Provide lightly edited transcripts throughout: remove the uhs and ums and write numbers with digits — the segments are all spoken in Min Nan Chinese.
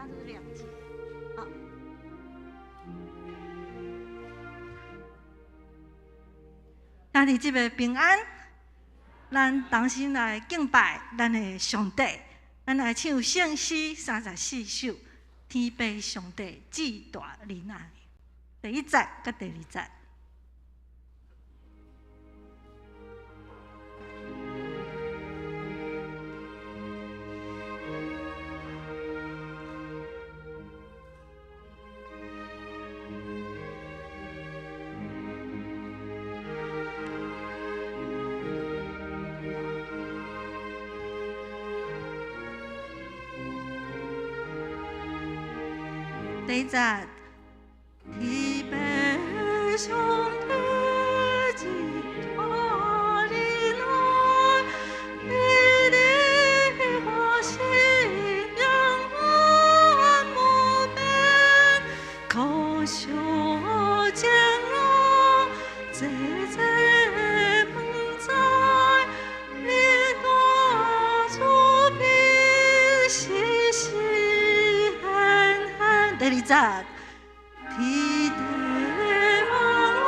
這是兩節。好，兄弟姊妹平安，咱同心來敬拜咱的上帝，咱來唱聖詩34首，天父上帝至大仁愛，第一節佮第二節。第一節，天父上帝至大仁愛，你的我信仰永無變，可惜前路濟濟不知，你大慈悲時時顯現。第二節，天地萬物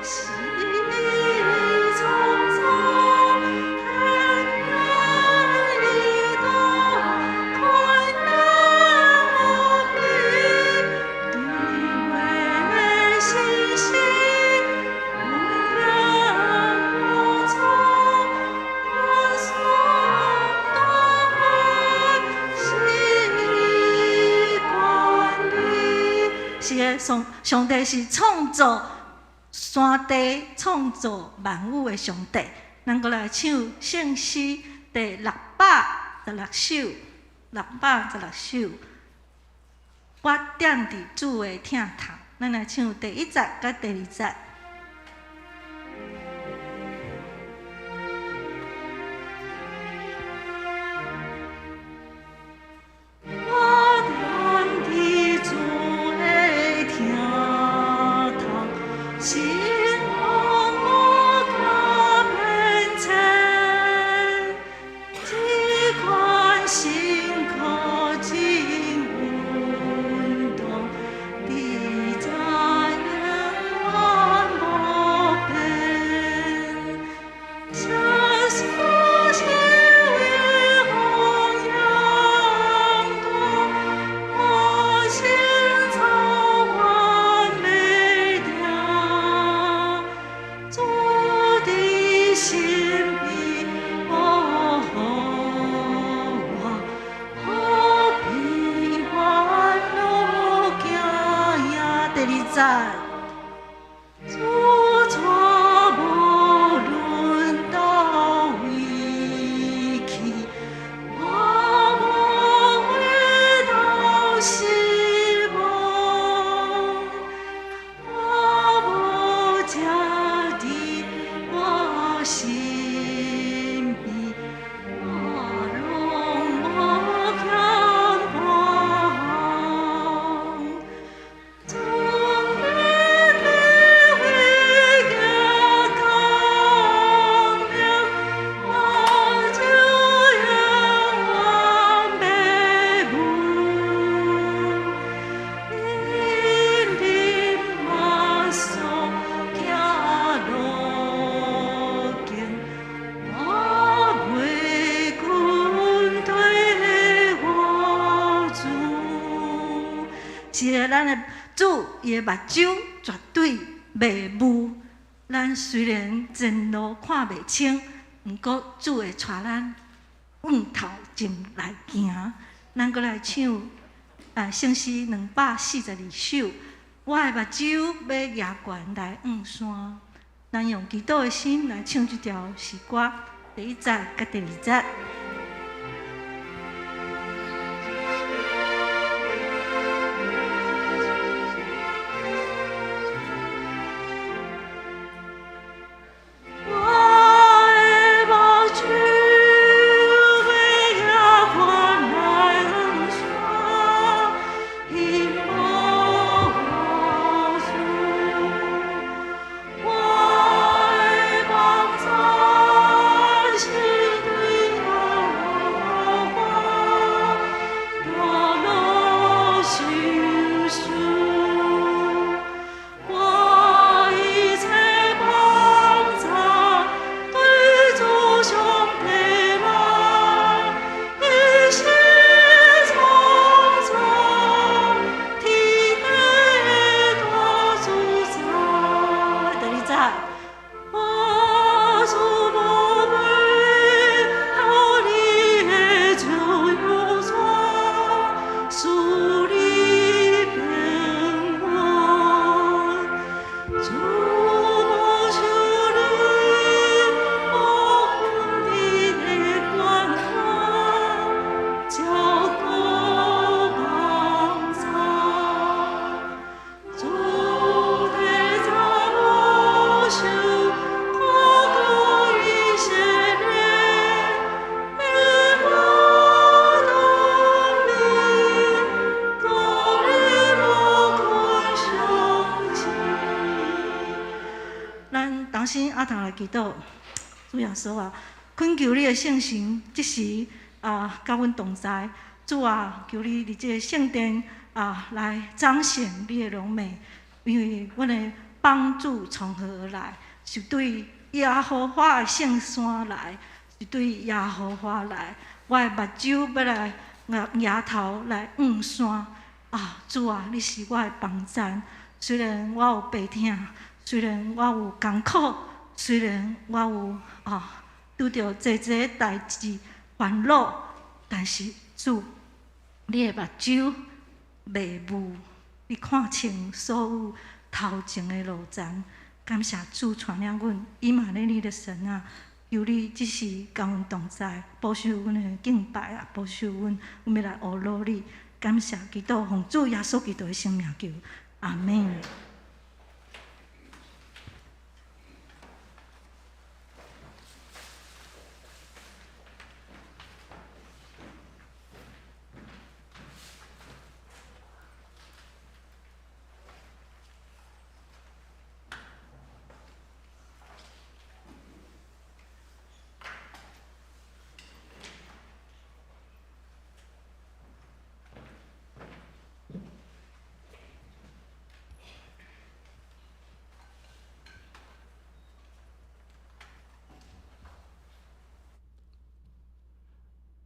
是創造，天然一道，寬容無比，你話信實，永遠無錯，傳頌大愛是管理。是的，上帝是創造山地、創造萬物的上帝。咱閣來唱聖詩第616首，616首。我踮佇主的疼痛，咱來唱第一節佮第二節。我踮佇主的疼痛，心王無甲變遷，這款心可真穩當，佇這永遠無變。相信是弘揚大，我心草原袂定，主佇身邊保護我，何必煩惱驚呀？第二節。主帶無論佗位去，我無會到失望。我無才佇我身邊，我攏無欠半項。總你的話行光明，我就永遠袂迷。引領我所行路徑，我袂軍對我主。是的，咱的主，伊的目睭絕對袂霧。咱雖然前路看袂清，毋過主會帶咱往頭前來行。咱閣來唱聖詩242首，我的目睭欲舉懸來向山。咱用祈禱的心來唱這條詩歌，第一節佮第二節。我的目睭欲舉懸來向山，希望我主。我的幫助是對基督，主耶穌啊，懇求你的聖神這時啊，佮阮同在。主啊，求你佇這个聖殿啊，來彰顯你的榮美，因為阮的幫助從何而來？是對耶和華的聖山來，是對耶和華來。我的目睭欲來額頭來望山啊！主啊，你是我的幫贊。雖然我有病痛，雖然我有艱苦，雖然我有啊拄著濟濟代誌煩惱，但是主，你的目睭袂霧，你看清所有頭前的路程。感謝主帶領阮，以馬內利的神啊！求你這時佮阮同在，保守阮的敬拜啊，保守阮，阮欲來呵咾你。感謝基督，奉主耶穌基督的聖名求，阿們。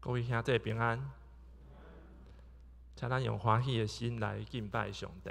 各位兄弟平安，請咱用歡喜的心來敬拜上帝。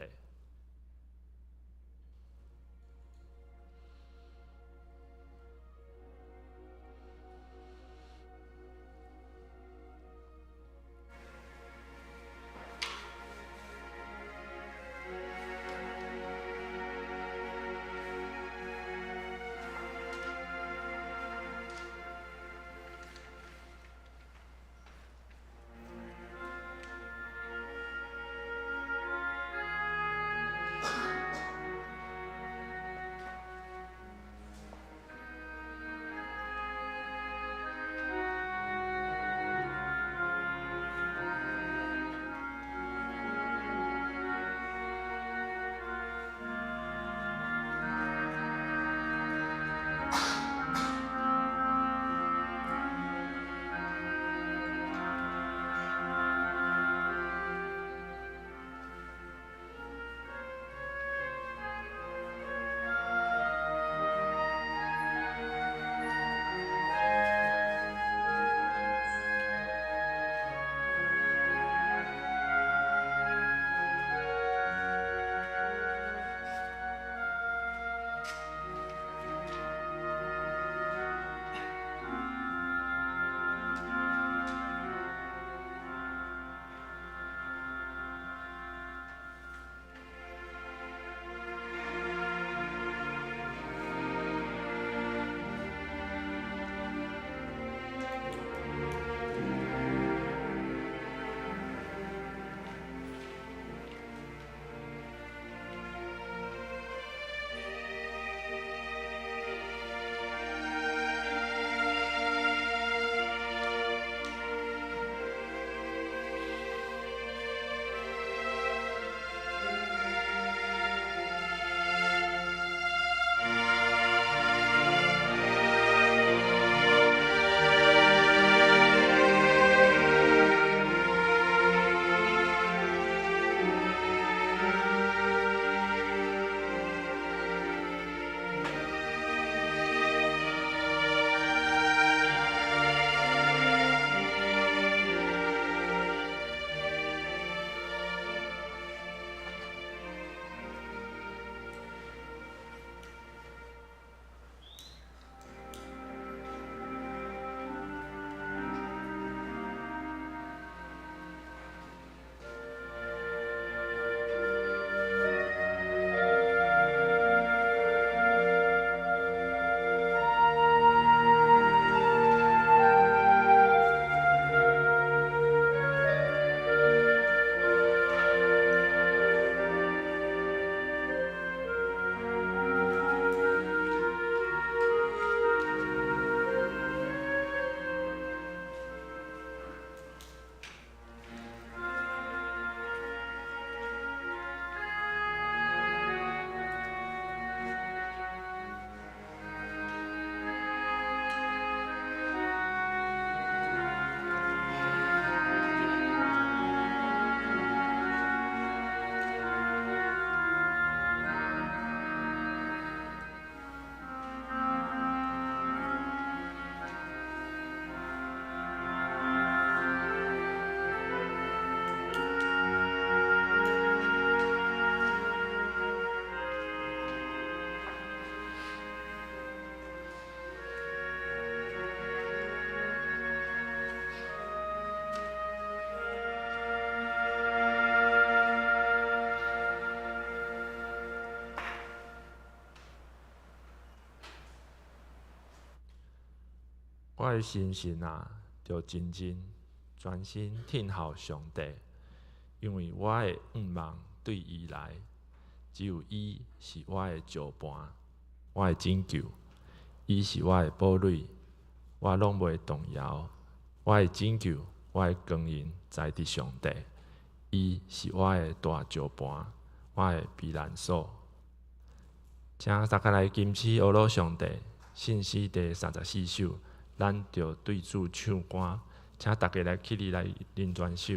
我的心神啊，著真真專心聽候上帝，因為我的向望對伊來，只有伊是我的石磐，我的拯救，伊是我的堡壘，我攏袂動搖。我的拯救，我的光榮在佇上帝，伊是我的大石磐，我的避難所。請大家來金詩呵咾上帝，信詩第34首，咱著對主唱歌，請大家來起立來認全首。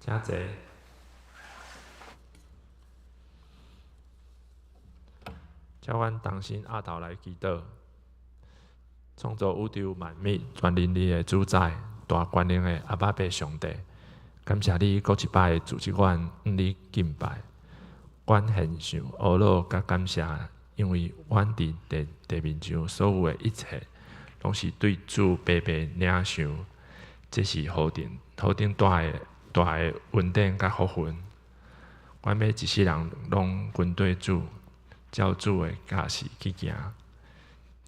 請坐。請阮同心阿頭來祈禱，創造宇宙萬物全能力的主宰，大權能的阿爸父上帝，感謝你閣一擺組織阮向你敬拜。阮獻上呵咾佮感謝，因為阮佇地地面上所有的一切，攏是對主白白領受，這是何等何等大的大的恩典佮福分。阮欲一世人攏跟綴主，照主的教示去行。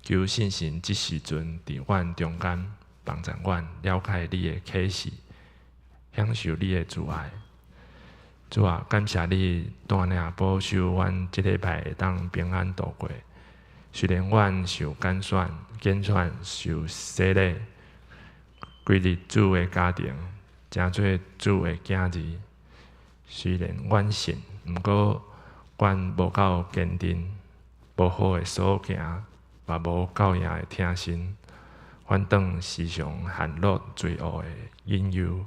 求聖神這時陣佇阮中間幫助阮了解你的啟示，享受你的慈愛。主啊，感謝你帶領保守阮這禮拜會當平安度過。雖然阮受揀選、揀選受洗禮，歸入主的家庭，成做主的囝兒。雖然阮信，毋過阮無夠堅定，無好的所行，嘛無夠贏的聽信，反轉時常陷落罪惡的引誘。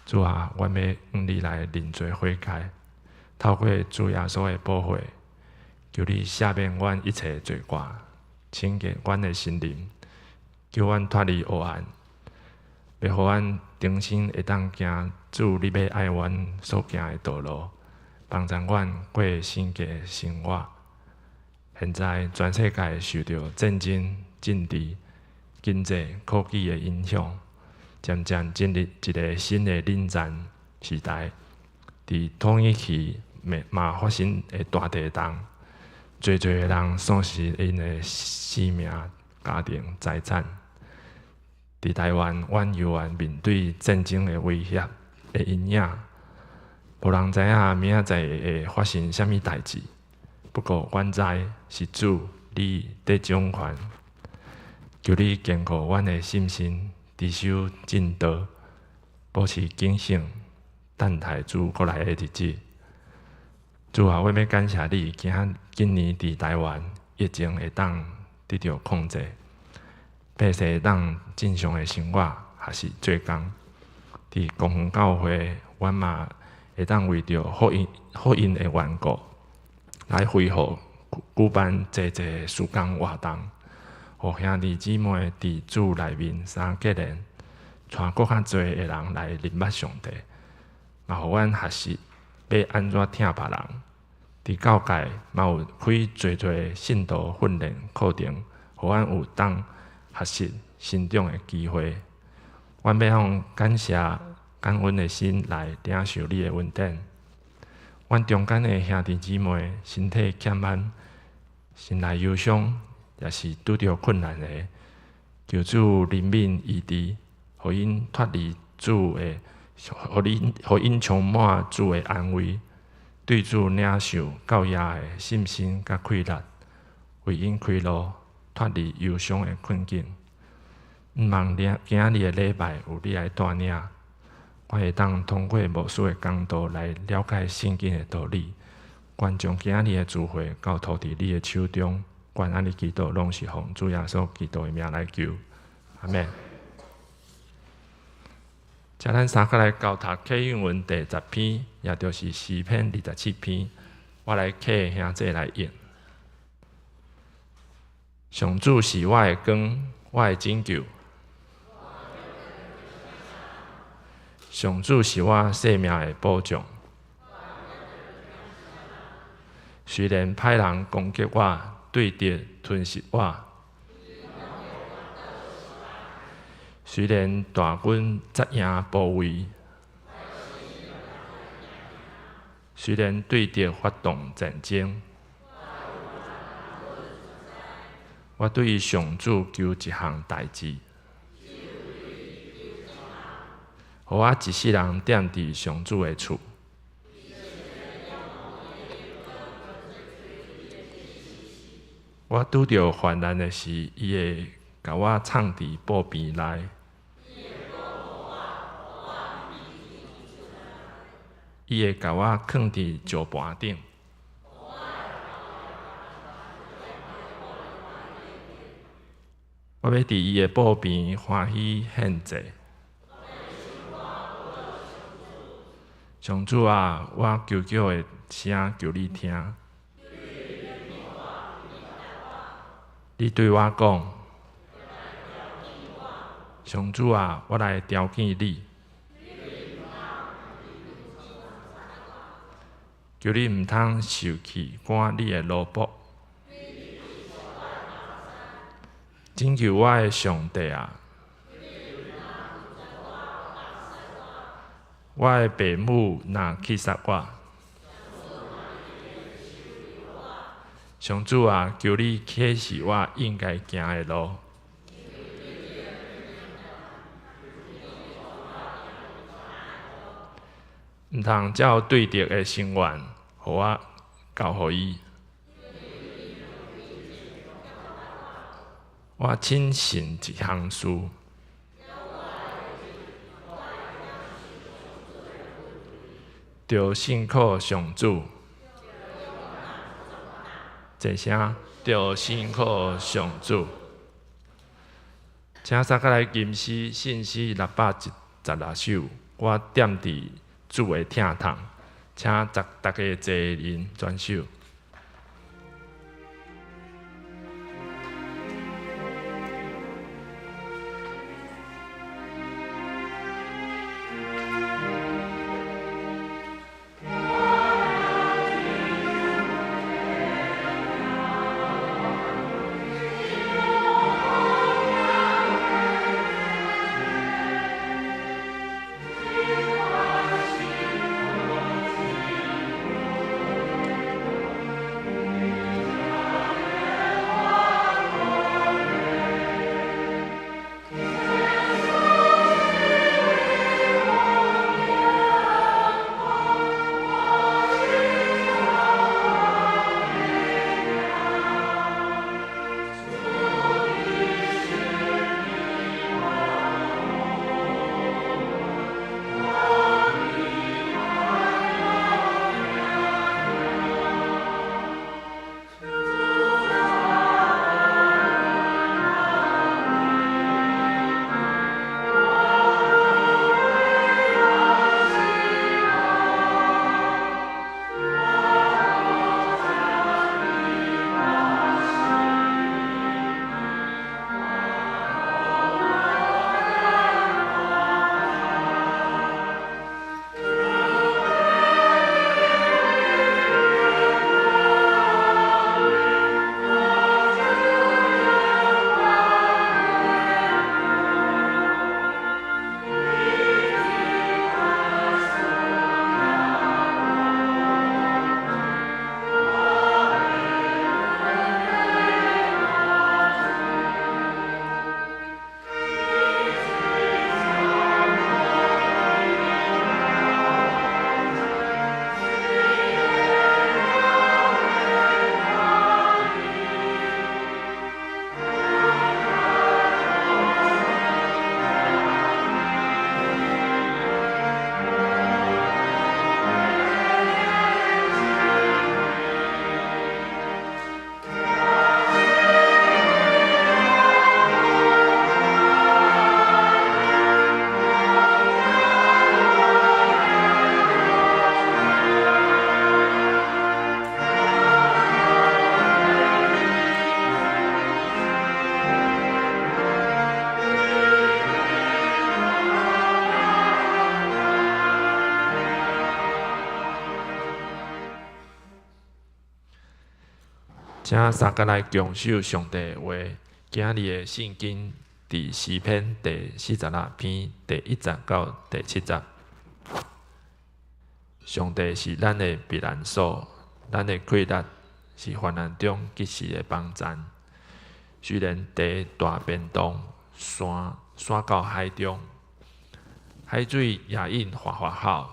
主啊，阮欲向你來認罪悔改，透過主耶穌的寶血，求你赦免阮一切罪過，清潔阮的心靈，救阮脫離黑暗，欲予阮重新會當行主你欲愛阮所行的道路，幫助阮過聖潔生活。現在全世界受著戰爭、政治、經濟、科技的影響，漸漸進入一个新的冷戰時代。佇土耳其嘛發生的大地動，濟濟的人喪失𪜶的生命、家庭、財產。佇台灣，阮猶原面對戰爭的威脅的陰影，無人知影明仔載會發生啥物代誌。不過，阮知是主你佇掌權，求你堅固阮的信心，持守正道，保持警醒，等待主閣來的日子。主啊，我欲感謝你，今年佇台灣疫情會當得著控制，百姓會當正常的生活，抑是做工。佇公園教會，阮嘛會當為著福音的緣故，來恢復舉辦濟濟事工活動，予兄弟姊妹佇主內面相結連，帶閣較濟的人來認捌上帝，嘛予阮學習欲按怎疼別人。佇教界嘛有開濟濟信徒訓練課程，予阮有當學習成長的機會。阮欲用感謝感恩的心來領受你的恩典。阮中間的兄弟姊妹身體欠安、心內憂傷，抑是拄著困難的，求主憐憫醫治，予𪜶脫離主的，予𪜶充滿主的安慰，對主領受教業的信心佮氣力，為𪜶開路，脫離憂傷的困境。毋望今仔日的禮拜有你來帶領，我會當通過牧師的講道來了解聖經的道理。願將今仔日的聚會交託佇你的手中，願按呢祈禱攏是奉主耶穌基督的名來求，阿們。請咱三個來交讀啟應文第10篇，也就是詩篇27篇，我來請兄弟來應。上主是我的光，我的拯救。上主是我性命的保障。雖然歹人攻擊我，對敵吞噬我，雖然大軍紮營包圍，雖然對敵發動戰爭，我對上主求一項代誌，予我一世人踮佇上主的厝。我拄著患難的時，伊會共我藏佇寶瓶內。伊會共我囥佇石盤頂。我欲佇伊的寶邊歡喜獻祭。上主啊，我求叫的聲求你聽。你對我講，上主啊，我來召見你。求你毋通受氣趕你的奴僕。拯救我的上帝啊！我的爸母若棄殺我，上主啊，求你啟示我應該行的路。毋通照對敵的心願，予我交予伊。我深信一項事，著信靠上主。濟聲，著信靠上主。請大家來吟詩，信詩616首。我踮佇主的疼痛，請逐家齊吟全首。請三家來共守上帝的話。今日的聖經佇詩篇第46篇第1節到第7節。上帝是咱的避難所，咱的氣力是患難中及時的幫贊。雖然地大變動，山散到海中，海水也因嘩嘩吼，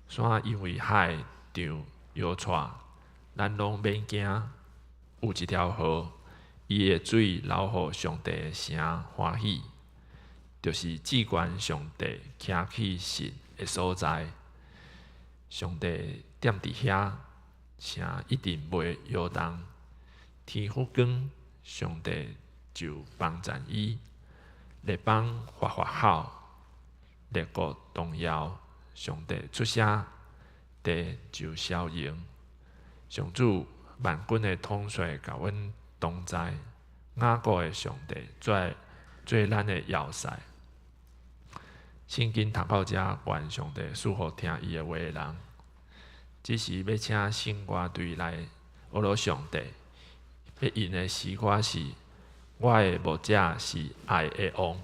山因為海漲搖掣，咱攏免驚。有一條河，伊的水流予上帝的城歡喜，就是至懸上帝徛起神的所在。上帝踮佇遐，城一定袂搖動。天發光，上帝就幫贊伊。列邦嘩嘩吼，列國動搖，上帝出聲，地就消融。上主萬軍的統帥佮阮同在，雅各的上帝做做咱的要塞。聖經讀到遮，願上帝賜福聽伊的話的人。這時欲請聖歌隊來學羅上帝，欲吟的詩歌是：我的牧者是愛的王。我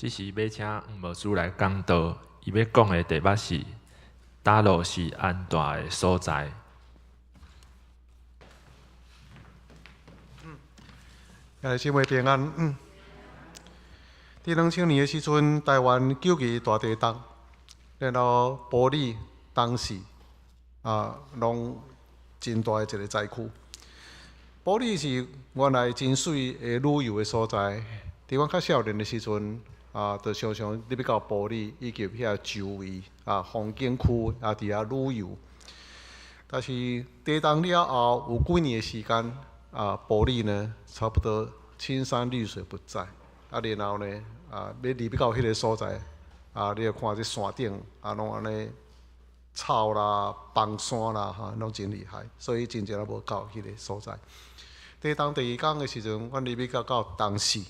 這時欲請黃牧師來講道，伊欲講的題目是“佗落是安大的所在”。兄弟姊妹平安。佇2000年的時陣，台灣9·21大地動，然後埔里、東勢啊，攏真大的一个災區。埔里是原來真媠的旅遊的所在。佇阮較少年的時陣，啊，就常常入去到埔里以及遐周圍啊風景區啊，佇遐旅遊。但是地動了後，有幾年的時間，啊，埔里呢，差不多青山綠水不再。啊，然後呢，啊，欲入去到彼个所在，啊，你就看這山頂啊，攏按呢草啦、崩山啦，哈，攏真厲害。所以真濟人無到彼个所在。地動第二工的時陣，阮入去到到東勢，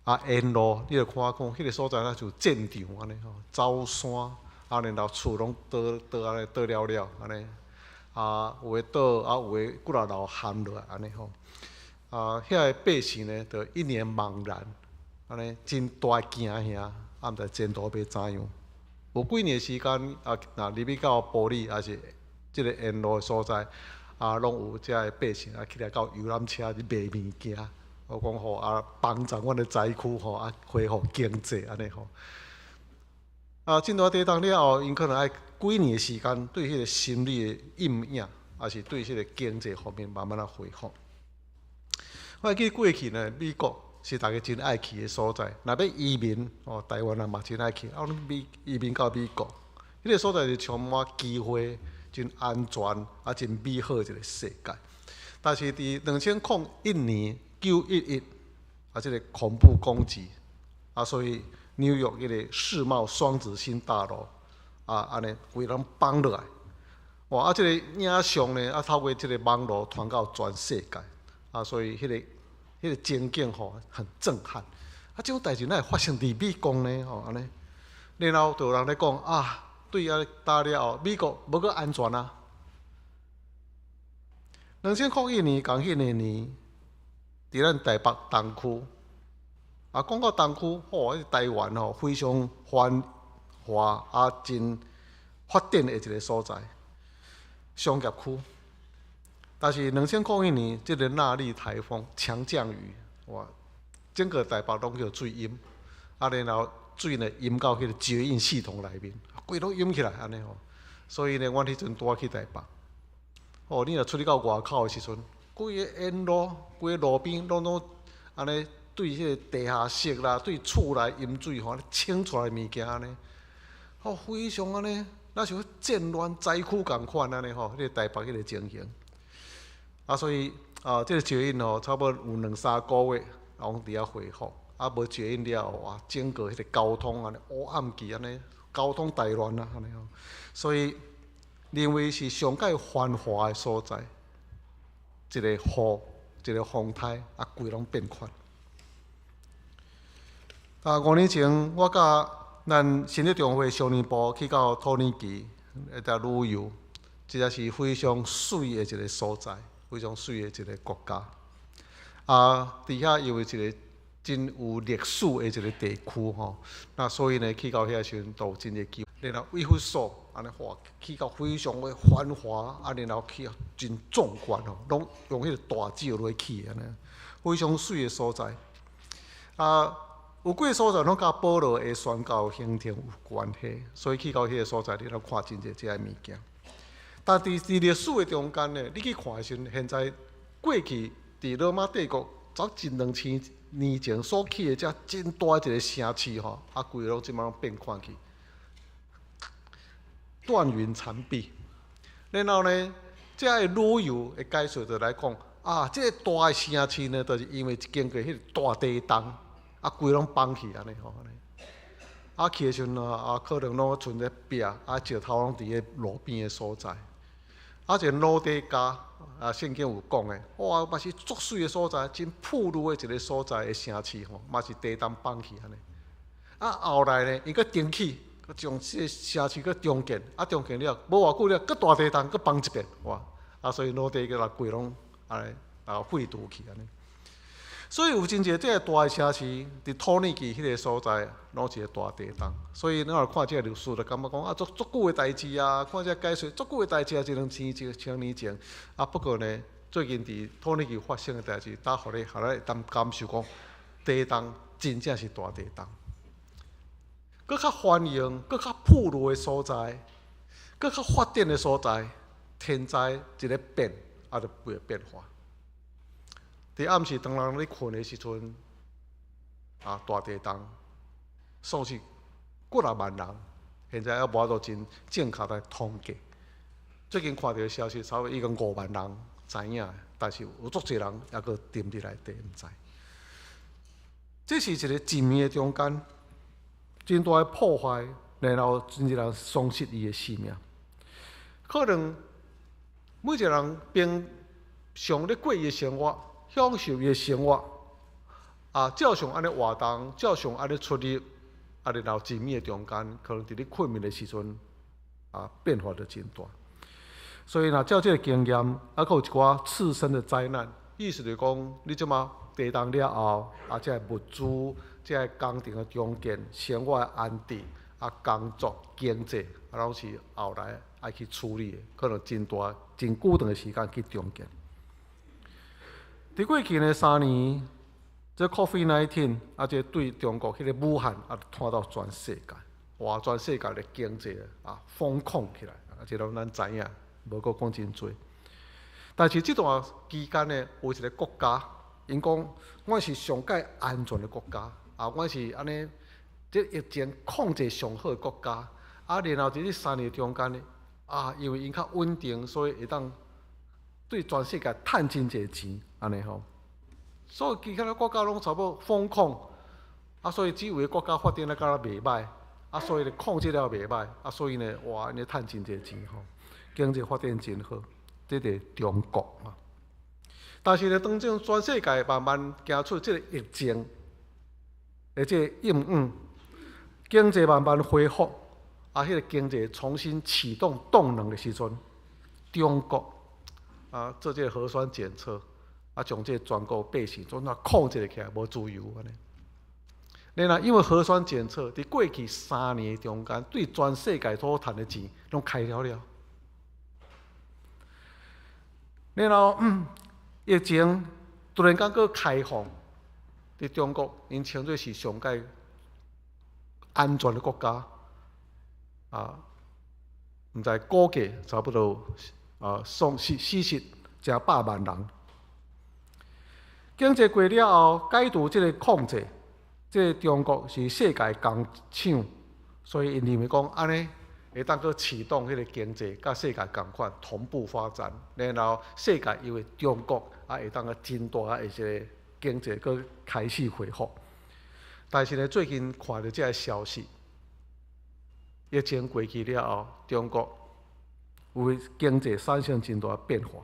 啊，沿路你就看講，彼个所在若像戰場按呢吼，走山，啊，然後厝攏倒倒按呢倒了了按呢，啊，有的倒，啊，有的幾若樓陷落來按呢吼，啊，遐个百姓呢，就一臉茫然。按呢真大驚嚇，啊，毋知前途欲怎樣。無幾年時間，啊，若入去到埔里，抑是這个沿路的所在，啊，攏有遮个百姓啊，起來到遊覽車佇賣物件，我講吼啊，幫助阮的災區吼啊，恢復經濟按呢吼。啊，真大地動了後，𪜶可能愛幾年的時間，對彼个心理的陰影，抑是對彼个經濟方面慢慢仔恢復。我會記過去呢，美國是大家真愛去的所在。若欲移民哦，台灣人嘛真愛去，啊，攏移民到美國，彼个所在是充滿機會、真安全啊，真美好的一个世界。但是佇2001年9·11啊，這个恐怖攻擊啊，所以紐約彼个世貿雙子星大樓啊，按呢規攏崩落來。哇！啊，這个影像呢，啊，透過這个網路傳到全世界，啊，所以彼个情景吼很震撼。啊，這種代誌哪會發生佇美國呢？吼，按呢，然後就有人咧講啊，對啊，打了後，美國無閣安全啊。2001年仝彼个年，佇咱台北東區，啊，講到東區，吼，台灣吼非常繁華啊，真發展的一个所在，商業區。但是2001年，這个納莉颱風強降雨，哇，整個台北攏予水淹，啊，然後水呢淹到彼个捷運系統內面，規攏淹起來按呢吼。所以呢，阮彼陣拄仔去台北，哦，你若出去到外口的時陣，規个沿路、規个路邊攏攏按呢對彼个地下室啦，對厝內淹水吼，清出來物件按呢，哦，非常按呢，若像戰亂災區仝款按呢吼，彼个台北彼个情形。啊，所以啊，這个捷運吼，差不多有兩三個月攏佇遐恢復，啊，無捷運了後，哇，整個彼个交通按呢烏暗去按呢，交通大亂啊，按呢吼。所以認為是上蓋繁華的所在，一个雨，一个風颱，啊，規攏變款。啊，5年前我佮咱新竹中會少年部去到土耳其來旅遊，這个是非常媠的一个所在。非常媠的一个國家，啊，佇遐因為一个真有歷史的一个地區吼，那所以呢，去到遐時陣都有真濟機會。然後以弗所按呢哇，起到非常的繁華，啊，然後起真壯觀吼，攏用彼个大石落起按呢，非常媠的所在。啊，有幾个所在攏佮保羅的宣教行程有關係，所以去到彼个所在，你攏看真濟這个物件。但佇歷史的中間呢，你去看的時陣，現在過去佇羅馬帝國早一兩千年前所起的這真大一个城市吼，啊，規攏這擺攏變款去，斷垣殘壁。然後呢，這个旅遊的解說就來講，啊，這个大的城市呢，就是因為經過彼個大地動，啊，規攏崩去按呢吼。啊，去的時陣啊，可能攏賰咧壁，啊，石頭攏佇咧路邊的所在。啊，一个老底嘉，啊，聖經有講的，哇，嘛是足媠的所在，真富裕的一个所在的城市吼，嘛是地動崩去按呢。啊，後來呢，伊閣重起，閣將這个城市閣重建，啊，重建了，無偌久了，閣大地動，閣崩一遍，哇！啊，所以老底嘉規攏按呢啊廢除去按呢。所以有真濟這个大的城市，佇土耳其彼个所在，攏一个大地動。所以咱若看這个歷史，就感覺講啊，足足久的代誌啊，看這个解說足久的代誌啊，一兩千一千年前。啊，不過呢，最近佇土耳其發生的代誌，才予你予咱會當感受講，地動真正是大地動。閣較繁榮、閣較富裕的所在，閣較發展的所在，天災一个變，啊，就會變化。佇暗時當人咧睏的時陣，啊，大地動，喪失幾若萬人，現在猶無法度真正確來統計。最近看著消息，差不多已經5萬人知影，但是有足濟人猶閣沉佇內底，毋知。這是一个一暝的中間，真大的破壞，然後真濟人喪失伊的性命。可能每一個人平常咧過伊的生活，享受伊的生活，啊，照常按呢活動，照常按呢出入，啊，然後一暝的中間，可能佇咧睏眠的時陣，啊，變化就真大。所以若照這個經驗，啊，閣有一寡次生的災難，意思就是講，你這馬地動了後，啊，這个物資、這个工程的重建、生活的安置、啊，工作、經濟，啊，攏是後來愛去處理的，可能真大、真久長的時間去重建。佇過去呢3年，這 COVID-19 啊，這對中國彼个武漢啊，傳到全世界，哇！全世界的經濟啊，封控起來，啊，這攏咱知影，無閣講真濟。但是這段期間呢，有一个國家，𪜶講阮是上蓋安全的國家，啊，阮是按呢，這疫情控制上好的國家，啊，然後佇這3年中間呢，啊，因為𪜶較穩定，所以會當對全世界趁真濟錢，按呢吼。所以其他的國家攏差不多封控，啊，所以這有的國家發展得敢若袂䆀，啊，所以咧控制了袂䆀，啊，所以呢，哇，𪜶咧趁真濟錢吼，經濟發展真好，這佇中國啊。但是呢，當這全世界慢慢行出這個疫情的這個陰影，經濟慢慢恢復，啊，彼個經濟重新啟動動能的時陣，中國啊做這個核酸檢測，啊，將這個全國百姓總啊控制起來，無自由按呢。然後因為核酸檢測，佇過去3年中間，對全世界所趁的錢攏開了了。然後疫情突然間閣開放，佇中國，𪜶稱做是上蓋安全的國家，啊，毋知估計差不多啊，喪死死失成百萬人。經濟過了後，解除這個控制，這個中國是世界工廠，所以𪜶認為講按呢會當閣啟動彼個經濟，佮世界仝款同步發展，然後世界因為中國啊會當閣真大的一個經濟閣開始恢復。但是呢，最近看著這个消息，疫情過去了後，中國有經濟產生真大變化。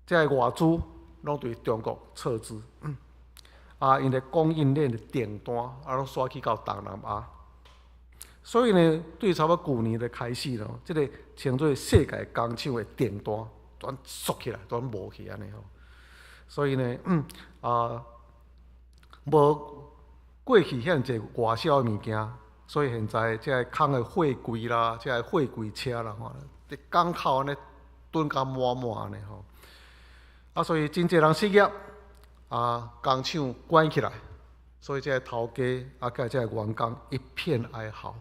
這个外資攏對中國撤資，啊，𪜶的供應鏈的訂單啊，攏徙去到東南亞。所以呢，對差不多舊年的開始咯，這个稱做世界工廠的訂單全縮起來，全無去按呢吼。所以呢，啊，無過去遐爾濟外銷的物件，所以現在這个空的貨櫃啦，這个貨櫃車啦，吼，佇港口按呢囤甲滿滿按呢吼。啊，所以真濟人失業，啊，工廠關起來，所以這個頭家啊，佮這個員工一片哀嚎。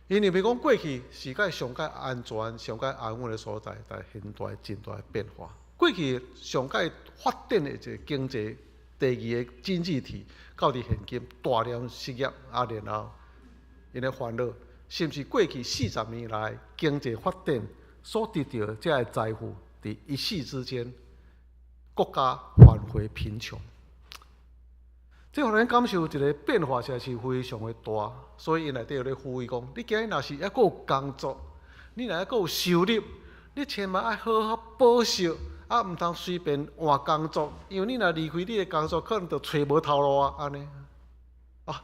𪜶認為講過去是蓋上蓋安全、上蓋安穩的所在，但現在真大的變化。過去上蓋發展的一個經濟第二个經濟體，到佇現今大量失業，啊，然後𪜶的煩惱，是毋是過去40年來經濟發展所得著的這个財富，佇一夕之間，國家返回貧窮？這予咱感受一個變化，實在是非常的大。所以𪜶內底有咧呼籲講：你今日若是猶閣有工作，你若猶閣有收入，你千萬愛好好保守，啊，毋通隨便換工作，因為你若離開你的工作，可能就揣無頭路啊，按呢。啊，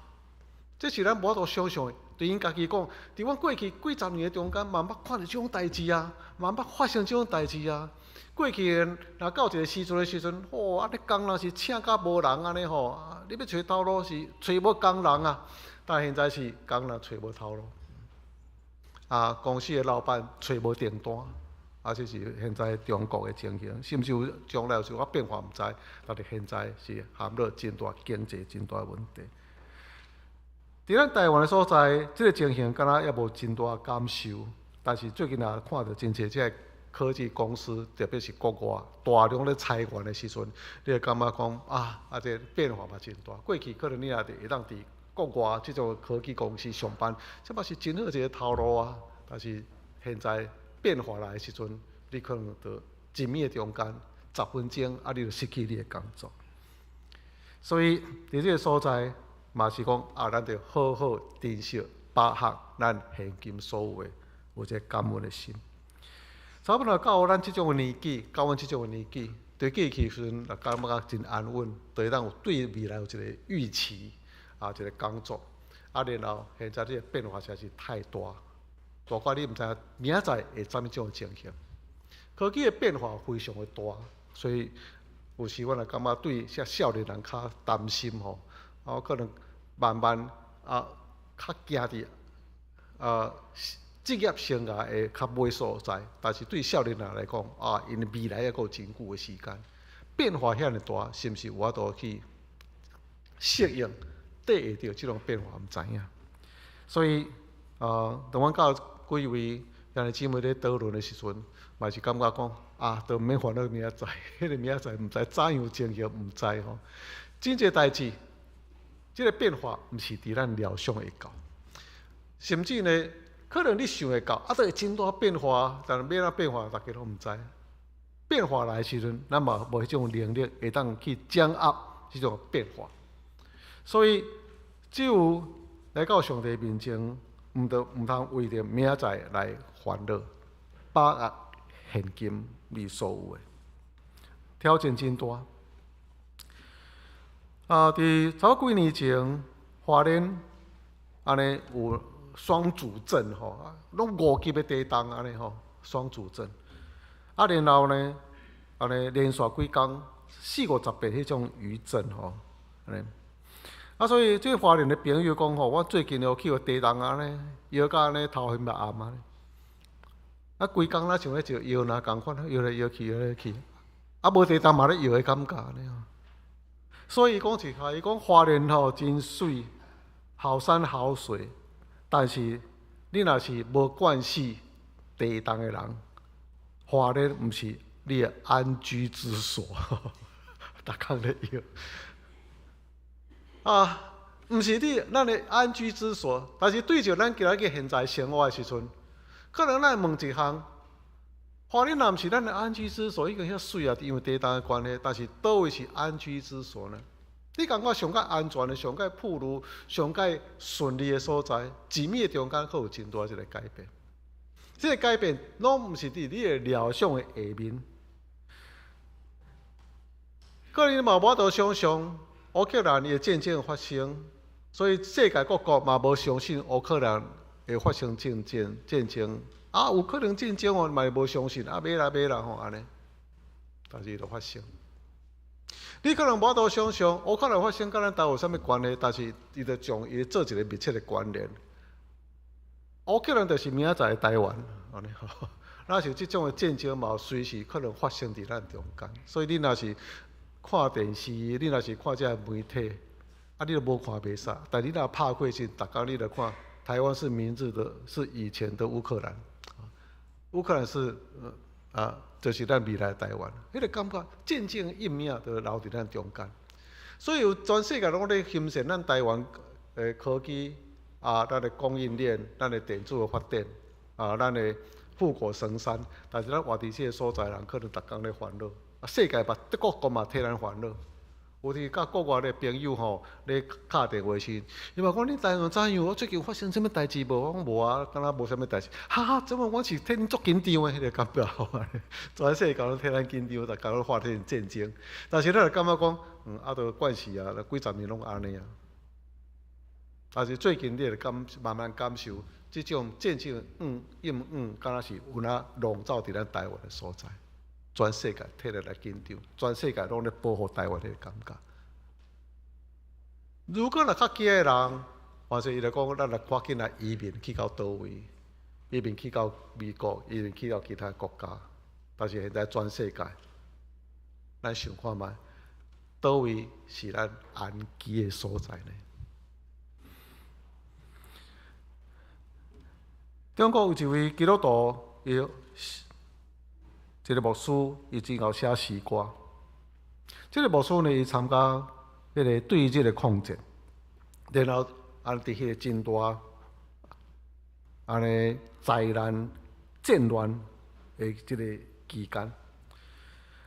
這是咱無法度想象的對𪜶家己講，佇阮過去幾十年的中間，嘛毋捌看著這種代誌啊，嘛毋捌發生這種代誌啊。過去若到一個時陣的時陣，吼，按呢工人是請甲無人按呢吼，你欲揣頭路是揣無工人啊。但現在是工人揣無頭路，啊，公司的老闆揣無訂單，啊，這是現在中國的情形，是毋是有將來有啥變化毋知，但是現在是陷入真大經濟真大問題。佇咱台灣的所在，這個情形敢若猶無真大感受，但是最近也看著真濟這個科技公司，特別是國外大量咧裁員的時陣，你會感覺講啊，啊，這個變化嘛真大。過去可能你也會當佇國外這種科技公司上班，這嘛是真好一個頭路啊。但是現在變化來的時陣，你可能著一暝的中間，10分鐘，啊，你就失去你的工作。所以佇這個所在，嘛是講啊，咱著好好珍惜把握咱現今所有的，有這個感恩的心。差不多到咱這種的年紀，到阮這種的年紀，對過去時陣，若感覺真安穩，就會當有對未來有一個預期，啊，一個工作。啊，然後現在這個變化實在是太大，大到你毋知明仔載會啥物種的情形。科技的變化非常的大，所以有時阮也感覺對遮少年人較擔心吼，啊，可能慢慢啊，較行佇啊職業生涯的較尾所在，但是對少年人來講，啊，𪜶未來猶閣有真久的時間，變化遐爾大，是毋是有法度去適應、綴會著這種變化？毋知影。所以，啊，當阮佮幾位兄弟姊妹咧討論的時陣，嘛是感覺講，啊，都毋免煩惱明仔載，彼個明仔載毋知怎樣情形，毋知吼。真濟代誌，這個變化毋是佇咱料想會到，甚至呢，可能你想會到，啊，都會真大變化，但是欲按怎變化，大家攏毋知。變化來的時陣，咱嘛無彼種能力會當去掌握這種變化。所以，只有來到上帝面前，毋通為著明仔載來煩惱，把握現今你所有的挑戰真大。啊，佇差不多幾年前，花蓮按呢有雙主震吼，攏5級的地動按呢吼，雙主震。啊，然後呢，按呢連續幾工四五十遍彼種餘震吼，按呢。啊，所以這花蓮的朋友講吼，我最近又去予地動按呢，搖甲按呢頭昏目暗按呢。啊，規工若像咧就搖若仝款，搖來搖去，搖來搖去，啊，無地動嘛咧搖的感覺按呢吼。所以講一下，伊講花蓮吼真媠，好山好水，但是你若是無慣勢地動的人，花蓮毋是你的安居之所，逐工咧搖。啊，毋是你咱的安居之所，但是對著咱今仔日現在生活的時陣，可能咱會問一項：花蓮若毋是咱的安居之所，已經遐媠啊，因為地動的關係，但是佗位是安居之所呢？你感覺上較安全的、上較富裕、上較順利的所在，一暝的中間，閣有真大一個改變。這個改變攏毋是佇你的料想的下面。可能你嘛無法度想像烏克蘭的戰爭發生，所以世界各國嘛無相信烏克蘭會發生戰爭。戰爭啊，有可能戰爭哦，嘛無相信啊，欲啦欲啦吼按呢，但是就發生。你可能無法度想像烏克蘭發生佮咱台灣有啥物關係，但是伊就將伊做一個密切的關聯。烏克蘭就是明仔載的台灣，按呢吼。若是這種的戰爭嘛，隨時可能發生佇咱中間。所以你若是看電視，你若是看這個媒體，啊，你都無看袂煞。但你若拍開時，逐工你來看，台灣是明日的，是以前的烏克蘭。烏克蘭是啊，就是咱未來的台灣。彼個感覺戰爭陰影就留佇咱中間。所以有全世界攏咧欣賞咱台灣的科技啊，咱的供應鏈，咱的電子的發展啊，咱的護國神山。但是咱活佇這個所在人，可能逐工咧煩惱。啊，世界嘛，各國嘛替咱煩惱。有時佮國外的朋友吼咧敲電話時，伊嘛講你台灣怎樣？我最近發生啥物代誌無？我講無啊，敢若無啥物代誌。哈哈，怎麼我是替恁足緊張的彼個感覺吼？全世界攏替咱緊張，逐工攏發生戰爭。但是咱就感覺講，啊，都慣勢啊，幾十年攏按呢啊。但是最近你會感慢慢感受，這種戰爭陰影，敢若是有影籠罩佇咱台灣的所在，全世界提來來緊張，全世界攏咧保護台灣的感覺。如果若較驚的人，或者伊就講，咱來趕緊來移民去到佗位，移民去到美國，移民去到其他國家。但是現在全世界，咱想看覓，佗位是咱安居的所在呢？中國有一位基督徒，伊一個牧師，伊真𠢕寫詩歌。這個牧師呢，伊參加彼個對日的抗戰，然後按佇彼個真大按呢災難戰亂的這個期間，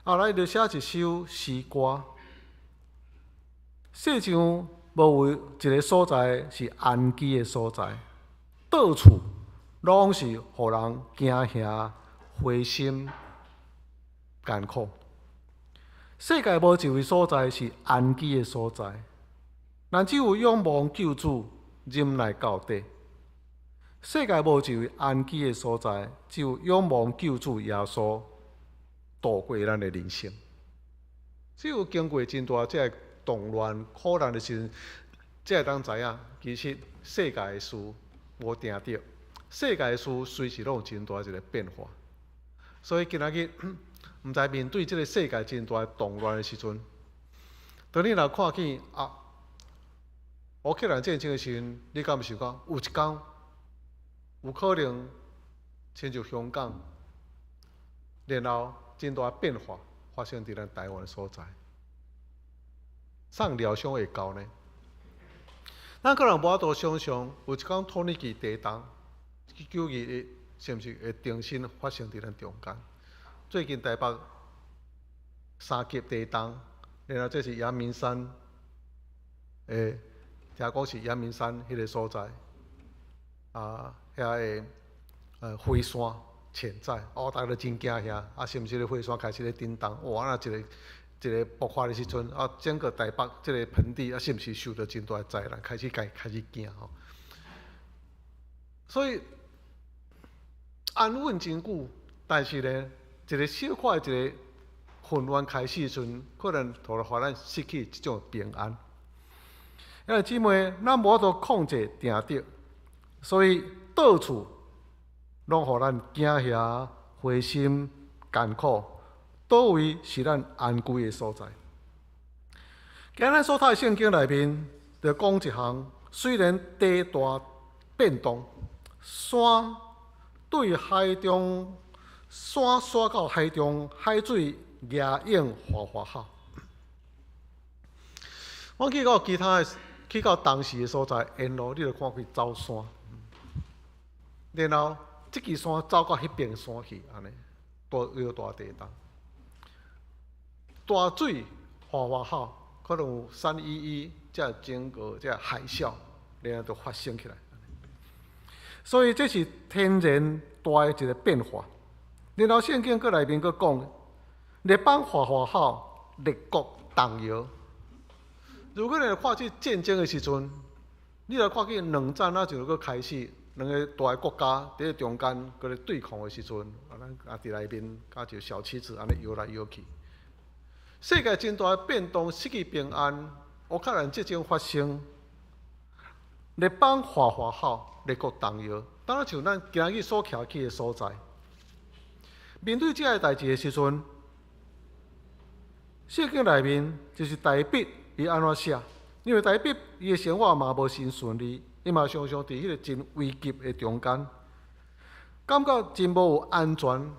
後來伊就寫一首詩歌。世上無有一個所在是安居的所在，到處攏是予人驚嚇、灰心、艱苦。世界無一位所在是安居的所在，咱只有仰望救主，忍耐到底。世界無一位安居的所在，只有仰望救主耶穌度過咱的人生。只有經過真大這个動亂苦難的時陣，才會當知影，其實世界的事無定著。世界的事隨時攏有真大一個變化，所以今仔日毋知面對這個世界真大動亂的時陣，當你若看見啊，烏克蘭戰爭的時陣，你敢有想講有一工有可能親像香港，然後真大變化發生佇咱台灣的所在，啥人料想會到呢？咱可能無法度想像有一工土耳其地動。9·21是毋是會重新發生佇咱中間？最近台北3級地動，然後這是陽明山，聽講是陽明山彼個所在，啊，遐个火山潛在，哦，大家都真驚遐，啊，是毋是個火山開始咧震動？哇，那一個一個爆發的時陣，啊，整個台北這個盆地啊，是毋是受到真大的災難？開始開始驚吼。所以安穩真久，但是呢，一個小可的一個混亂開始時陣，可能就會予咱失去這種平安。兄弟姊妹，咱無法度控制定著，所以到處攏予咱驚嚇、灰心、艱苦，佗位是咱安居的所在？今日所讀的聖經內面就講一項，雖然地大變動，山對海中，山徙到海中，海水逆湧嘩嘩吼。我去到其他的，去到東勢的所在，沿路你就看見走山，然後這支山走到彼邊山去，按呢，大搖大地動，大水嘩嘩吼，可能有3·11，這整個這海嘯，然後就發生起來。所以這是天然大的一個變化。然後聖經閣內面閣講，列邦嘩嘩吼，列國動搖。如果你來看這戰爭的時陣，你來看見冷戰啊，就閣開始，兩個大的國家佇咧中間閣咧對抗的時陣，啊，咱啊佇內面佮一個小棋子按呢搖來搖去。世界真大的變動，失去平安，烏克蘭戰爭發生，列邦嘩嘩吼，列國動搖，敢若像咱今日所徛起的所在。面對這个代誌的時陣，聖經內面就是大衛伊按怎寫？因為大衛伊的生活嘛無真順利，伊嘛常常佇彼個真危急的中間，感覺真無有安全，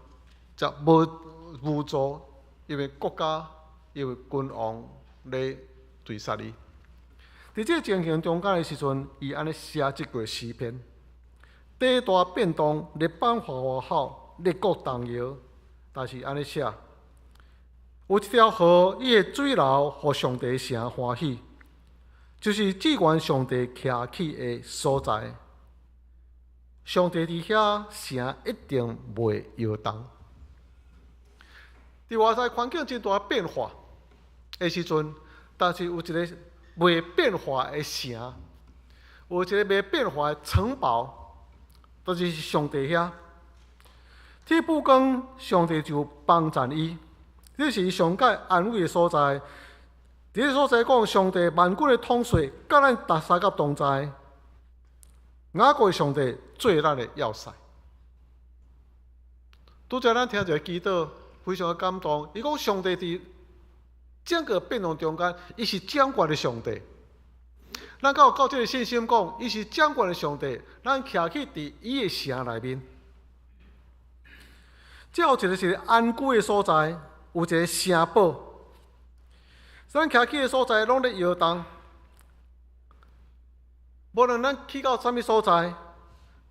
就無無助，因為國家因為君王咧追殺伊。佇這個情形中間的時陣，伊按呢寫這句詩篇：地大變動，列邦嘩嘩吼，列國動搖。但是按呢寫，有一條河，伊的水流予上帝城歡喜，就是至懸上帝徛起的所在。上帝佇遐，城一定袂搖動。佇外在環境真大變化的時陣，但是有一個袂變化的城，有一个袂變化的城堡，就是上帝遐。替補講上帝就幫贊伊，這是伊上蓋安慰的所在。佇這所在講，上帝萬軍的統帥，佮咱逐相佮同在。雅各的上帝做咱的要塞。拄才咱聽一个祈禱，非常的感動。伊講上帝佇整個變動中間，伊是掌權的上帝。咱敢有夠這个信心講，伊是掌權的上帝，咱徛去佇伊的城內面。這有一个是安居的所在，有一个城堡。咱徛去的所在攏咧搖動，無論咱去到啥物所在，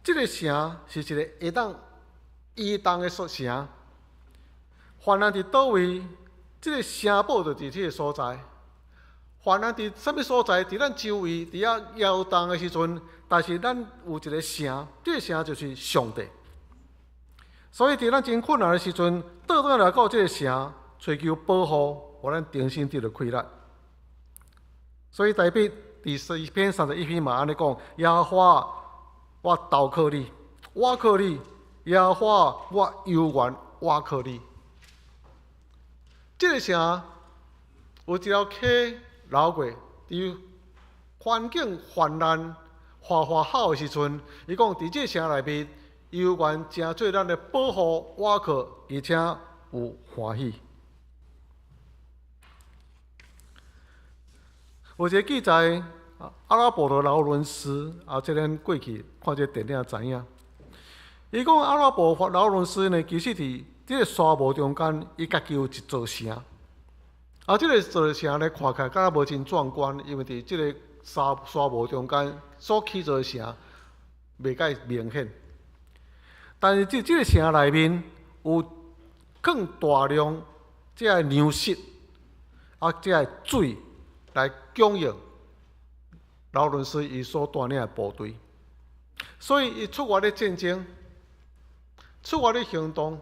這个城是一個會當移動的所城。患難佇佗位，這个城堡就佇這个所在。患難佇啥物所在？佇咱周圍，佇遐搖動的時陣，但是咱有一个城，這个城就是上帝。所以佇咱真困難的時陣，倒轉來到這个城，尋求保護，予咱重新得著氣力。所以大衛佇詩篇31篇嘛按呢講：耶和華，我投靠你，倚靠你；耶和華，我猶原倚靠你。這个城有一條溪流過，佇環境患難、嘩嘩吼的時陣，伊講佇這個城內面，猶原成做咱的保護、倚靠，而且有歡喜。有一个記載，阿拉伯的勞倫斯啊，這咱過去看這個電影知影。伊講阿拉伯勞倫斯呢，其實佇這个沙漠中間，伊家己有一座城。啊，這个座城呢，看起來敢若無真壯觀，因為佇這个沙漠中間所起造的城，袂介明顯。但是這個城內面有囥大量這个糧食，啊，這个水來供應勞倫斯伊所帶領的部隊。所以伊出外咧戰爭，出外咧行動，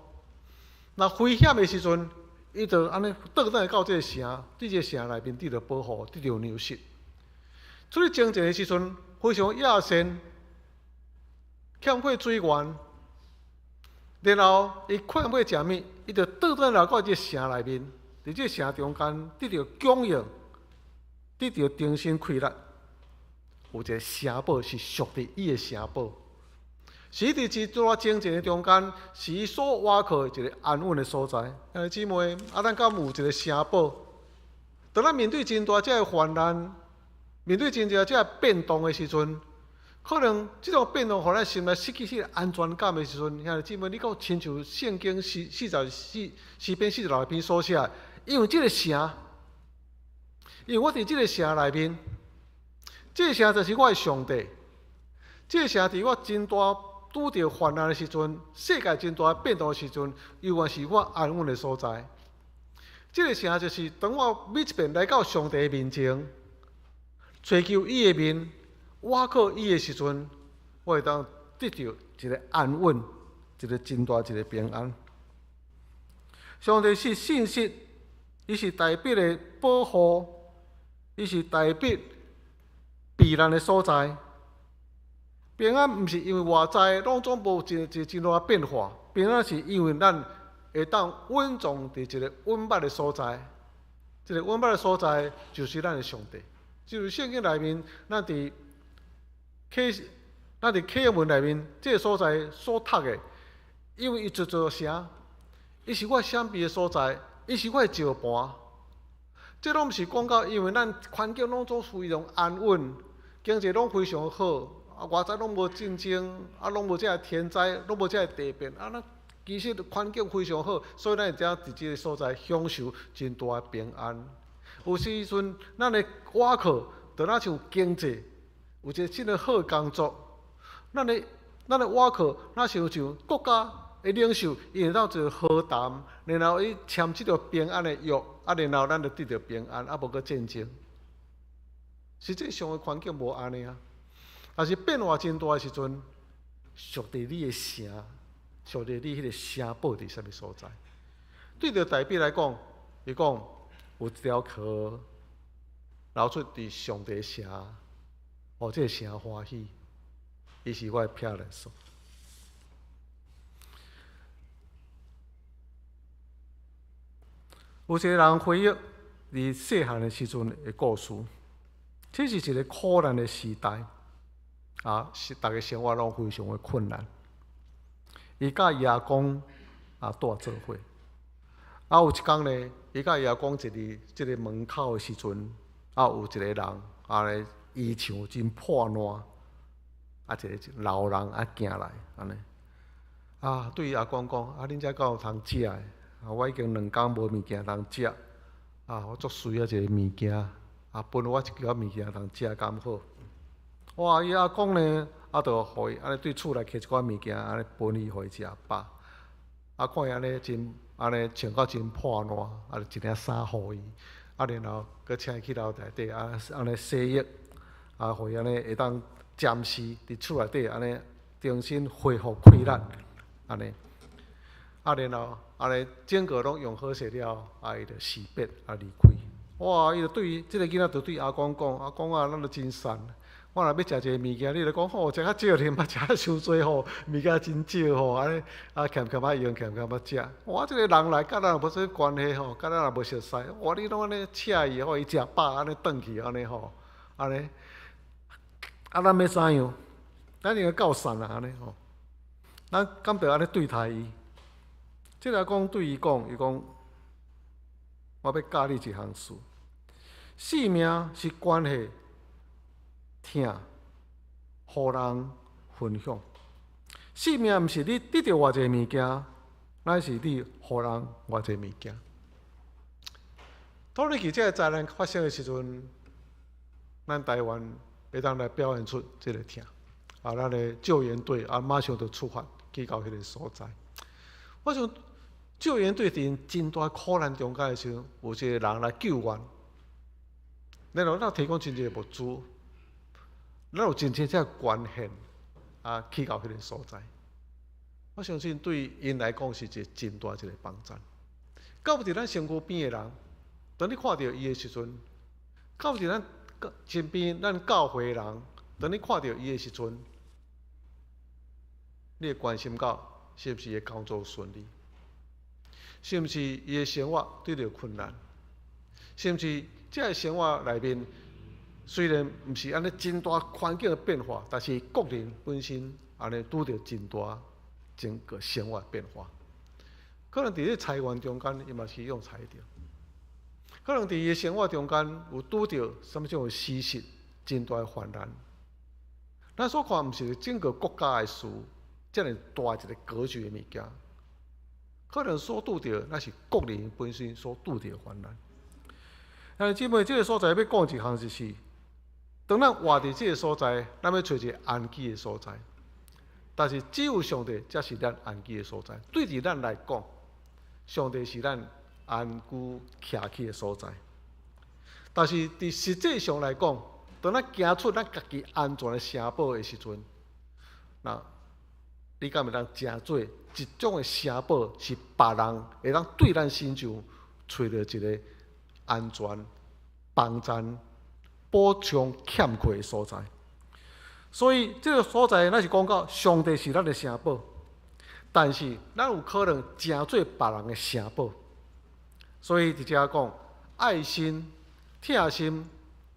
若危險的時陣，伊就按呢倒轉來到這个城，佇這个城內面得著保護，得著糧食。出去征戰的時陣，非常野性，欠缺水源，然後伊欠欲食物，伊就倒轉來到這个城內面，佇這个城中間得著供應，得著重新氣力。有一个城堡是屬佇伊的城堡，是佇一段征戰的中間，是伊所倚靠的一个安穩的所在。兄弟姊妹，啊，咱敢有一个城堡？當咱面對真大這个患難，面對真濟這个變動的時陣，可能這種變動予咱心內失去彼个安全感的時陣，兄弟姊妹，你敢有親像聖經四四十四詩篇46篇所寫的，因為這個城，因為我佇這个城內面，這個城就是我的上帝，這個城佇我真大拄著患難的時陣，世界真大變動的時陣，猶原是我安穩的所在。這個城就是當我每一遍來到上帝的面前，尋求伊的面，倚靠伊的時陣，我會當得著一个安穩，一个真大一个平安。上帝是信實，伊是大衛的保護，伊是大衛避難的所在。平安毋是因為外在攏總無真真真大變化，平安是因為咱會當穩坐佇一个穩捌的所在。這个穩捌的所在就是咱的上帝。就是聖經內面，咱佇啟應文內面，這个所在所讀的，因為伊一座城，伊是我閃避的所在，伊是我的石盤。這攏毋是講到，因為咱環境攏總非常安穩，經濟攏非常好，啊，外在攏無戰爭，啊，攏無這个天災，攏無這個地變，啊，咱其實環境非常好，所以咱會當佇這个所在享受真大的平安。有時陣，咱的倚靠，就若像經濟，有一个真个好工作，咱的倚靠，若像像國家的領袖，伊會當做和談，然後伊簽這個平安的約，啊，然後咱就得著平安，啊，無閣戰爭。實際上的環境無按呢啊，但是變化真大的時陣，上帝你的城，上帝你彼个城堡佇啥物所在？對著大衛來講，伊講有一條河流出佇上帝城，予這个城歡喜，伊是我的避難所。有一个人回憶佇細漢的時陣的故事，這是一個苦難的時代，啊，是逐个生活攏非常的困難。伊佮伊阿公啊蹛做伙，啊有一工呢，伊佮伊阿公坐佇這个門口的時陣，啊有一個人按呢衣裳真破爛，啊一個老人啊行來按呢，啊對伊阿公講，啊恁遮敢有通食的？啊我已經兩工無物件通食，啊我足需要一個物件，啊分予我一寡物件通食敢好？哇！伊阿公呢，啊，就予伊按呢對厝內摕一寡物件，按呢分伊，予伊食飽。啊，看伊按呢真按呢穿甲真破爛，啊，就一領衫予伊。啊，然後閣請伊去樓內底啊，按呢洗浴，啊，予伊按呢會當暫時佇厝內底按呢重新恢復氣力，按呢。啊，然後按呢整個攏用好勢了，啊，伊就辭別啊離開。哇！伊就對這个囡仔就對阿公講：阿公啊，咱都真善。我若欲食一个物件，你就講吼，食較少，你毋捌食傷濟吼，物件真少吼，按呢啊儉儉仔用，儉儉仔食。哇這个人來佮咱也無啥關係吼，佮咱也無熟似，哇你攏按呢請伊吼，伊食飽按呢轉去按呢吼，按呢啊咱欲怎樣？咱應該夠善啊按呢吼，咱敢著按呢對待伊？這个阿公對伊講，伊講我欲教你一項事，性命是關係。疼，予人分享。性命毋是你得著偌濟物件，乃是你予人偌濟物件。土耳其這个災難發生的時陣，咱台灣會當來表現出這个疼。啊，咱的救援隊啊，馬上就出發去到彼个所在。我想救援隊佇真大苦難中間的時陣，有一个人來救援，然後咱提供真濟物資。咱有真正這關係啊，去到彼个所在，我相信對𪜶來講是一個真大一個幫助。敢有佇咱身軀邊的人，當你看著伊的時陣，敢有佇咱身邊咱教會的人，當你看著伊的時陣，你會關心到是毋是伊的工作順利，是毋是伊的生活拄著困難，是毋是這个生活內面？雖然毋是按呢真大環境的變化，但是個人本身按呢拄著真大整個生活變化。可能佇咧裁員中間，伊嘛是用裁著；可能佇伊的生活中間有拄著啥物種的事實，真大的患難。咱所看毋是整個國家的事，遮爾大一個格局的物件，可能所拄著那是個人本身所拄著的患難。兄弟姊妹，這个所在欲講一項就是。當咱活佇這个所在，咱欲揣一个安居的所在。但是只有上帝才是咱安居的所在。對佇咱來講，上帝是咱安居徛起的所在。但是佇實際上來講，當咱行出咱家己安全的城堡的時陣，那你敢會當成做一種的城堡，是別人會當對咱身上揣著一個安全幫贊。補充欠缺的所在，所以這个所在，咱是講到上帝是咱的城堡，但是咱有可能成做別人的城堡。所以佇遮講，愛心、疼心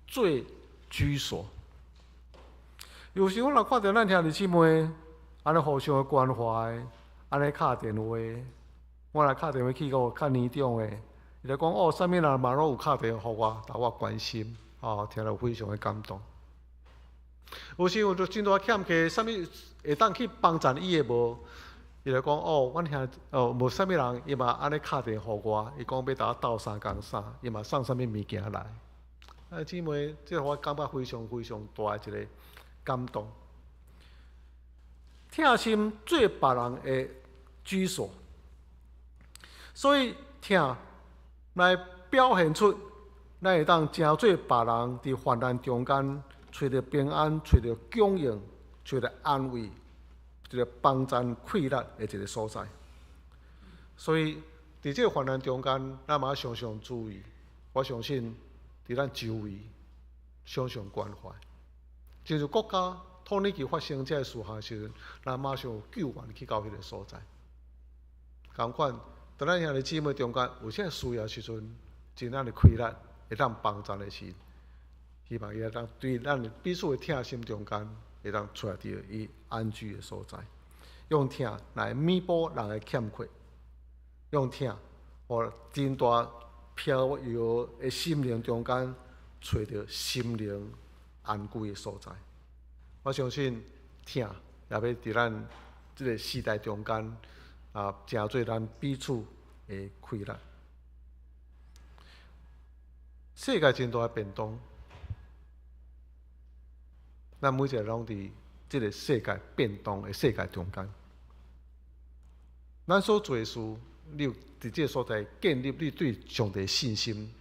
做居所。有時我若看著咱兄弟姊妹，按呢互相的關懷，按呢敲電話，我若敲電話去予較年長的，伊就講哦，啥物人嘛攏有敲電話予我，予我關心。哦，聽了非常的感動。有時有著真大欠缺，啥物會當去幫贊伊的無？伊就講哦，阮兄哦，無啥物人，伊嘛按呢敲電話予我，伊講欲共我鬥相共啥，伊嘛送啥物物件來。啊，姊妹，這予我感覺非常非常大的一個感動。疼心做別人的居所，所以疼來表現出。咱會當成做別人佇患難中間，揣著平安、揣著供應、揣著安慰，一個幫贊氣力的一個所在。所以，佇這個患難中間，咱嘛常常注意。我相信，佇咱周圍，常常關懷。親像國家土耳其發生這个事項的時陣，咱馬上有救援去到彼个所在。仝款，當咱兄弟姊妹中間有啥需要時陣，盡咱的氣力會當幫贊的時，希望伊會當對咱彼此的疼心中間，會當揣著伊安居的所在。用疼來彌補人的欠缺，用疼，予真大飄搖的心靈中間，揣著心靈安居的所在。我相信疼也欲佇咱這个時代中間啊，成做咱彼此的氣力。世界真大的變動，咱每一个攏佇這个世界變動的世界中間。咱所做的事，你有佇這个所在建立你對上帝的信心，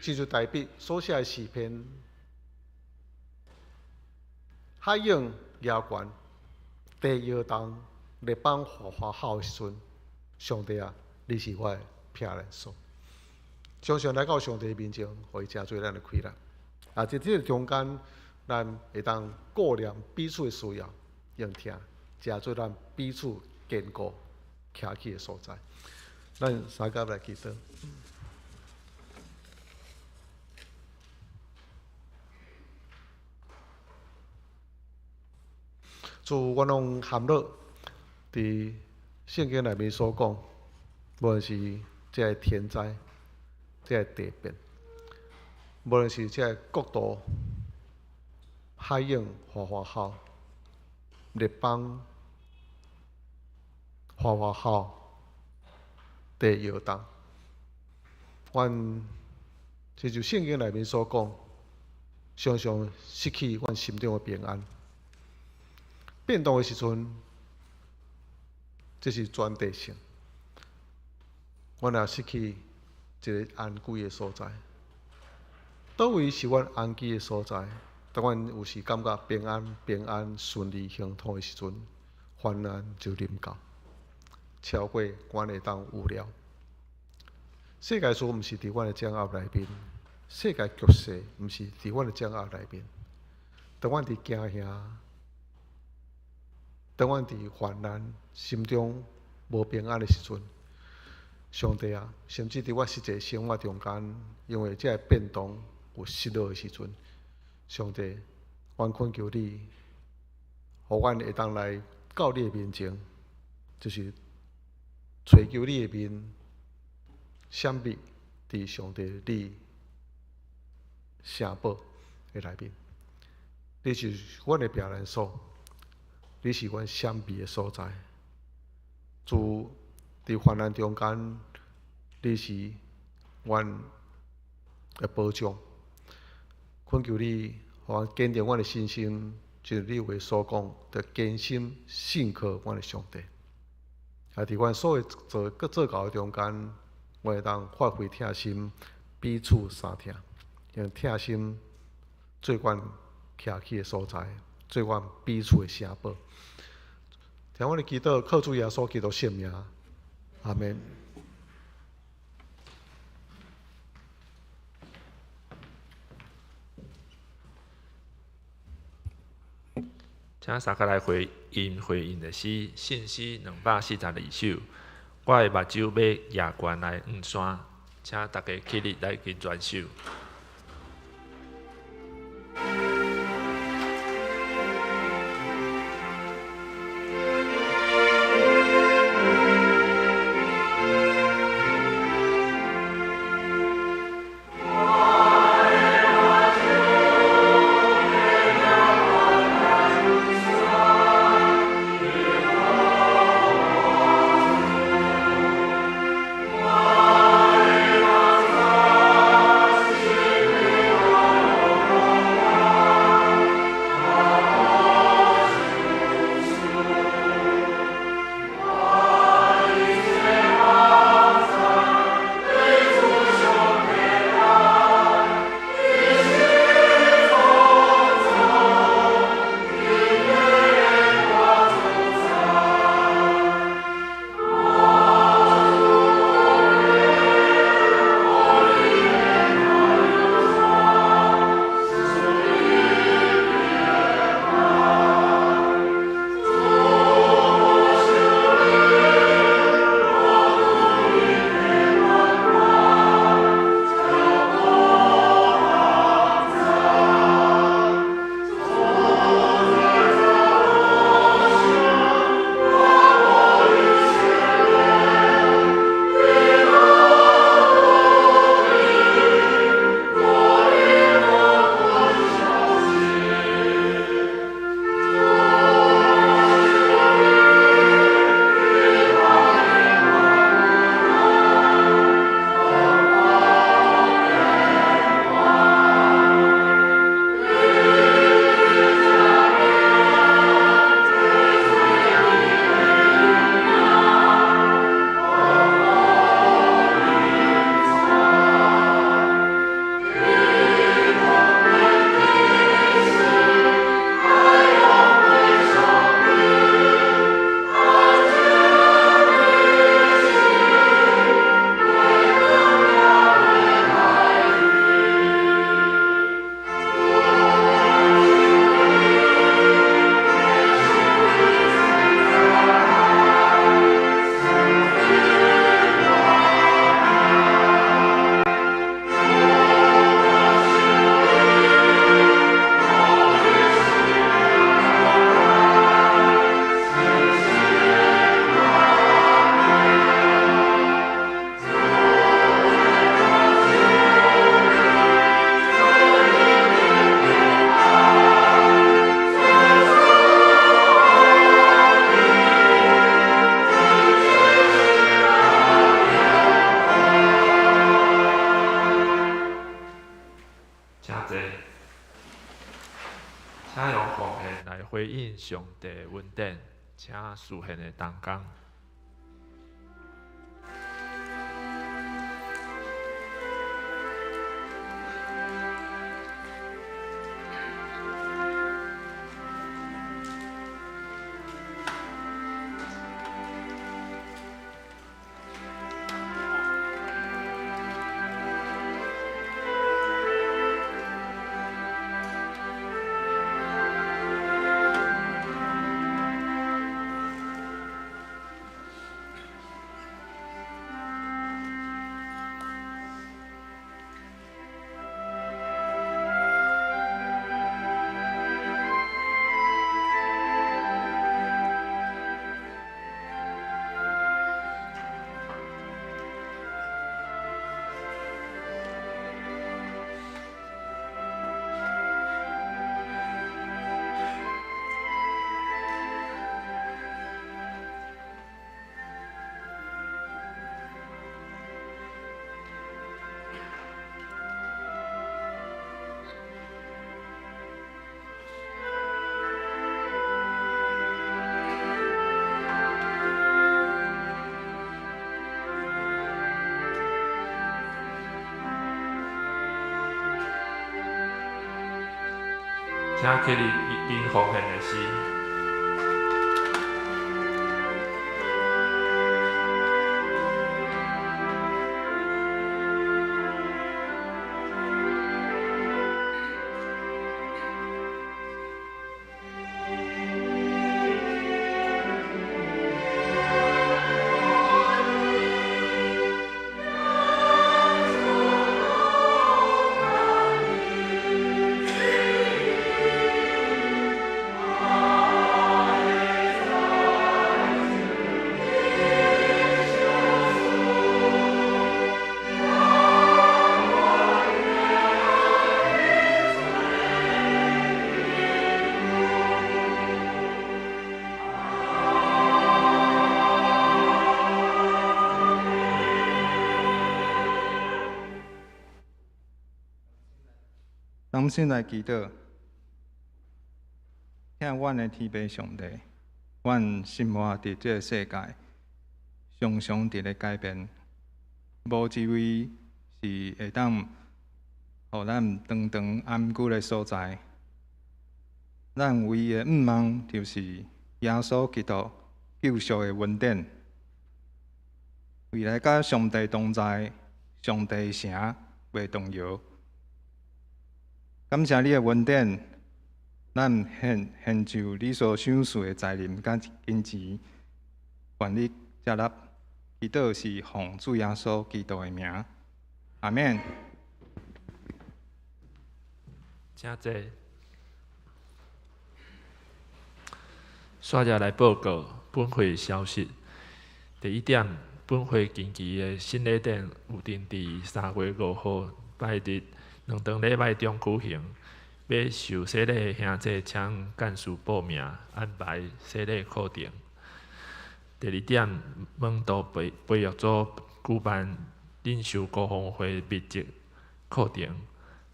親像大衛所寫的詩篇，海湧搖懸，地搖動，列邦嘩嘩吼的時陣，上帝啊，你是我的避難所。常常來到上帝面前，予伊成做咱的氣力。啊，佇這个中間，咱會當顧念彼此的需要，用疼，成做咱彼此堅固徛起的所在。咱三甲來祈禱。主，阮攏含樂佇聖經內面所講，無論是這个天災、這个地變，無論是這个國度海湧嘩嘩吼，列邦嘩嘩吼，地搖動，阮親像聖經內面所講，常常失去阮心中的平安。變動的時陣，這是全地性。阮也失去一個安居的所在。佗位是阮安居的所在？當阮有時感覺平安、平安、順利、亨通的時陣，患難就臨到，超過阮會當預料。世界事毋是佇阮的掌握內面，世界局勢毋是佇阮的掌握內面。當阮佇驚嚇，當阮佇患難、心中無平安的時陣，上帝啊，甚至佇我實際生活中間，因為這个變動有失落的時陣，上帝，阮懇求你，予阮會當來到你的面前，就是揣求你的面，閃避佇上帝你城堡的內面。你是阮的避難所，你是阮閃避的所在。主，佇患難中間，你是阮的保障。懇求你，予阮堅定阮的信心，就如你話所講，著堅心信靠阮的上帝。啊，佇阮所有做閣做到的中間，阮會當發揮疼心，彼此相疼，用疼心做阮徛起的所在，做阮彼此的城堡。聽阮的祈禱，靠主耶穌基督聖名，阿們。請三個來回應，回應的是信詩242首。我的目睭欲舉懸來向山，請大家起立來跟全首。我回應上帝恩典，請司獻的同工。請起立，領奉獻的詩。同心來祈禱，疼阮的天父上帝，阮生活佇這个世界，常常佇咧改變，無一位是會當予咱長長安居的所在。咱唯一的向望就是耶穌基督救贖的恩典，未來佮上帝同在，上帝的城袂動搖。感謝你的恩典，咱獻獻上你所賞賜的財靈佮金錢，願你接納。祈禱是奉主耶穌基督的名，阿們。請坐。煞入來報告本會消息。第一點，本會近期的洗禮典有定佇3月5號拜日兩堂禮拜中舉行。欲受洗禮的兄弟，請幹事報名安排洗禮課程。第二點，門徒培培育組舉辦領袖高峰會密集課程，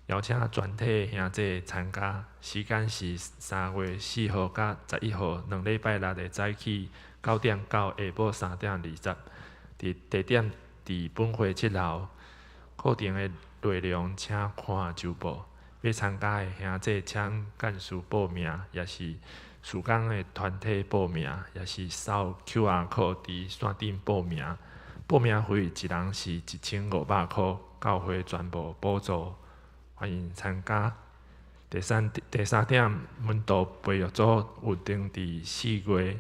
邀請全體兄弟參加。時間是3月4號佮11號兩禮拜六的早起9點到下晡3點20，佇地點佇本會七樓。課程的內容請看週報。欲參加的兄弟，請幹事報名，抑是事工的團體報名，抑是掃 QR code 佇線頂報名。報名費一人是1500箍，教會全部補助，歡迎參加。第三第三點，門徒培育組有定佇4月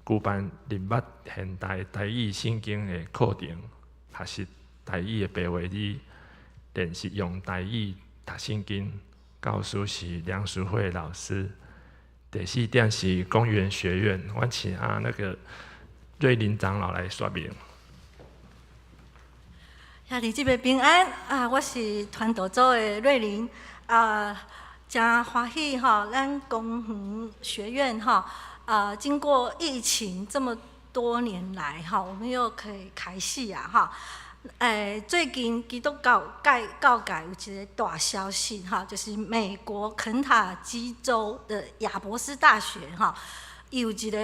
舉辦認捌現代台語聖經的課程，學習台語的白話字，練習用台語讀聖經。教師是梁淑慧老師。第四點是公園學院，我請啊那個瑞林長老來說明。兄弟姊妹平安啊！我是傳道組的瑞林啊，誠歡喜吼，咱公園學院吼啊，經過疫情這麼多年來哈，我們又可以開始啊哈。最近基督教界教界有一个大消息哈，就是美國肯塔基州的亞伯斯大學哈，有一個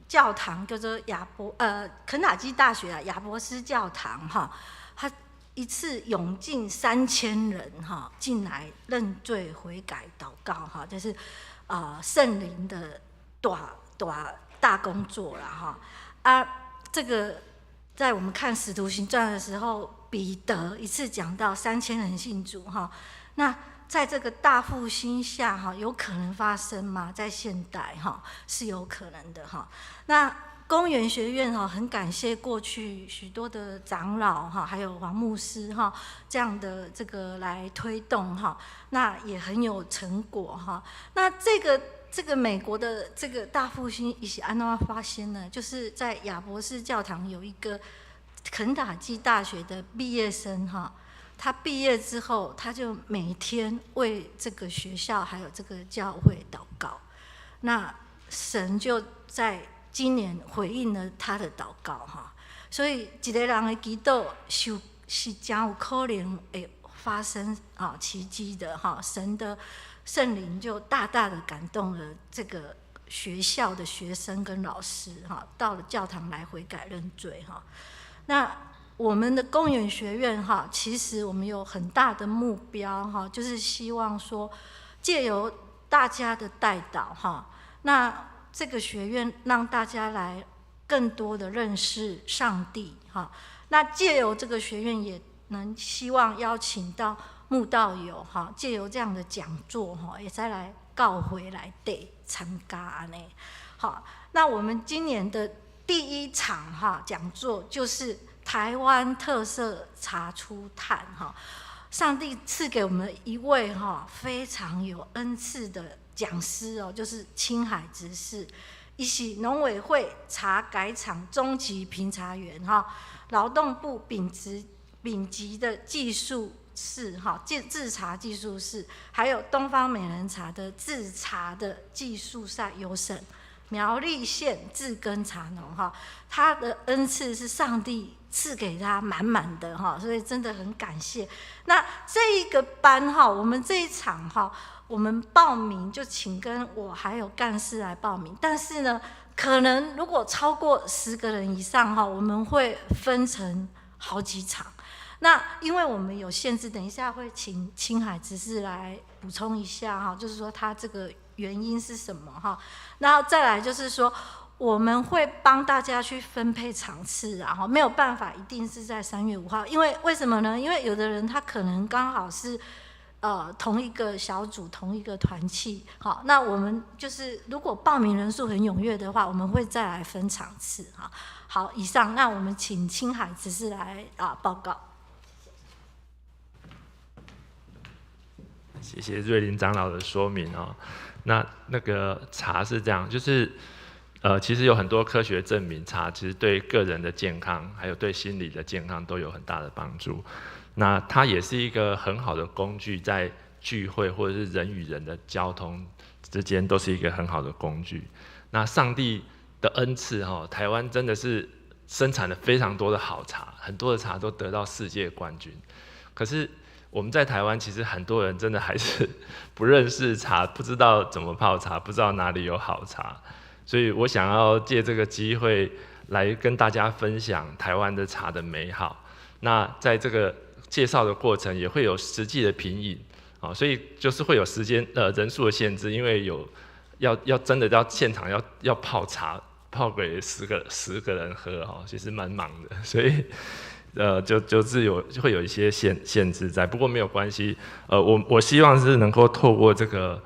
教堂叫做肯塔基大學啊亞伯斯教堂哈，他一次湧進3000人哈進來認罪悔改禱告哈，就是啊聖靈的大大大工作了哈啊這個。在我們看《使徒行傳》的時候，彼得一次講到3000人信主哈。那在這個大復興下哈，有可能發生嗎？在現代哈是有可能的哈。那公園學院哈，很感謝過去許多的長老哈，還有黃牧師哈這樣的這個來推動哈，那也很有成果哈。那這個美國的這個大復興，伊是按怎發生呢？就是在亞伯斯教堂有一個肯塔基大學的畢業生哈，他畢業之後，他就每天為這個學校還有這個教會禱告。那神就在今年回應了他的禱告哈，所以一個人的祈禱是真有可能會發生啊奇蹟的哈，神的聖靈就大大的感動了這個學校的學生跟老師哈，到了教堂來悔改認罪哈。那我們的公園學院哈，其實我們有很大的目標哈，就是希望說借由大家的代禱哈，那這個學院讓大家來更多的認識上帝哈。那借由這個學院也能希望邀請到慕道友哈，借由這樣的講座哈，也再來教會內底參加按呢。好，那我們今年的第一場哈講座就是台灣特色茶初探哈。上帝賜給我們一位哈非常有恩賜的講師哦，就是青海執事，伊是農委會茶改場中級評茶員哈，勞動部丙級的技術士哈，製茶技術士，還有東方美人茶的製茶的技術賽優勝，苗栗縣自耕茶農哈，他的恩賜是上帝賜給他滿滿的哈，所以真的很感謝。那這一個班哈，我們這一場哈，我們報名就請跟我還有幹事來報名，但是呢，可能如果超過10個人以上哈，我們會分成好幾場。那因為我們有限制，等一下會請青海執事來補充一下哈，就是說他這個原因是什麼哈。然後再來就是說，我們會幫大家去分配場次，然後沒有辦法一定是在3月5號，因為為什麼呢？因為有的人他可能剛好是同一個小組、同一個團契，好，那我們就是如果報名人數很踴躍的話，我們會再來分場次哈。好，以上，那我們請青海執事來啊報告。謝謝瑞林長老的說明哦。那個茶是這樣，就是其實有很多科學證明，茶其實對個人的健康，還有對心理的健康都有很大的幫助。那它也是一個很好的工具，在聚會或者是人與人的交通之間，都是一個很好的工具。那上帝的恩賜哈，台灣真的是生產了非常多的好茶，很多的茶都得到世界冠軍。可是我們在台灣，其實很多人真的還是不認識茶，不知道怎麼泡茶，不知道哪裡有好茶。所以我想要借這個機會來跟大家分享台灣的茶的美好。那在這個介紹的過程，也會有實際的品飲，啊，所以就是會有時間人數的限制，因為有要真的要現場要泡茶，泡給十個人喝哈，其實蠻忙的，所以就是會有一些限制在，不過沒有關係，我希望是能夠透過這個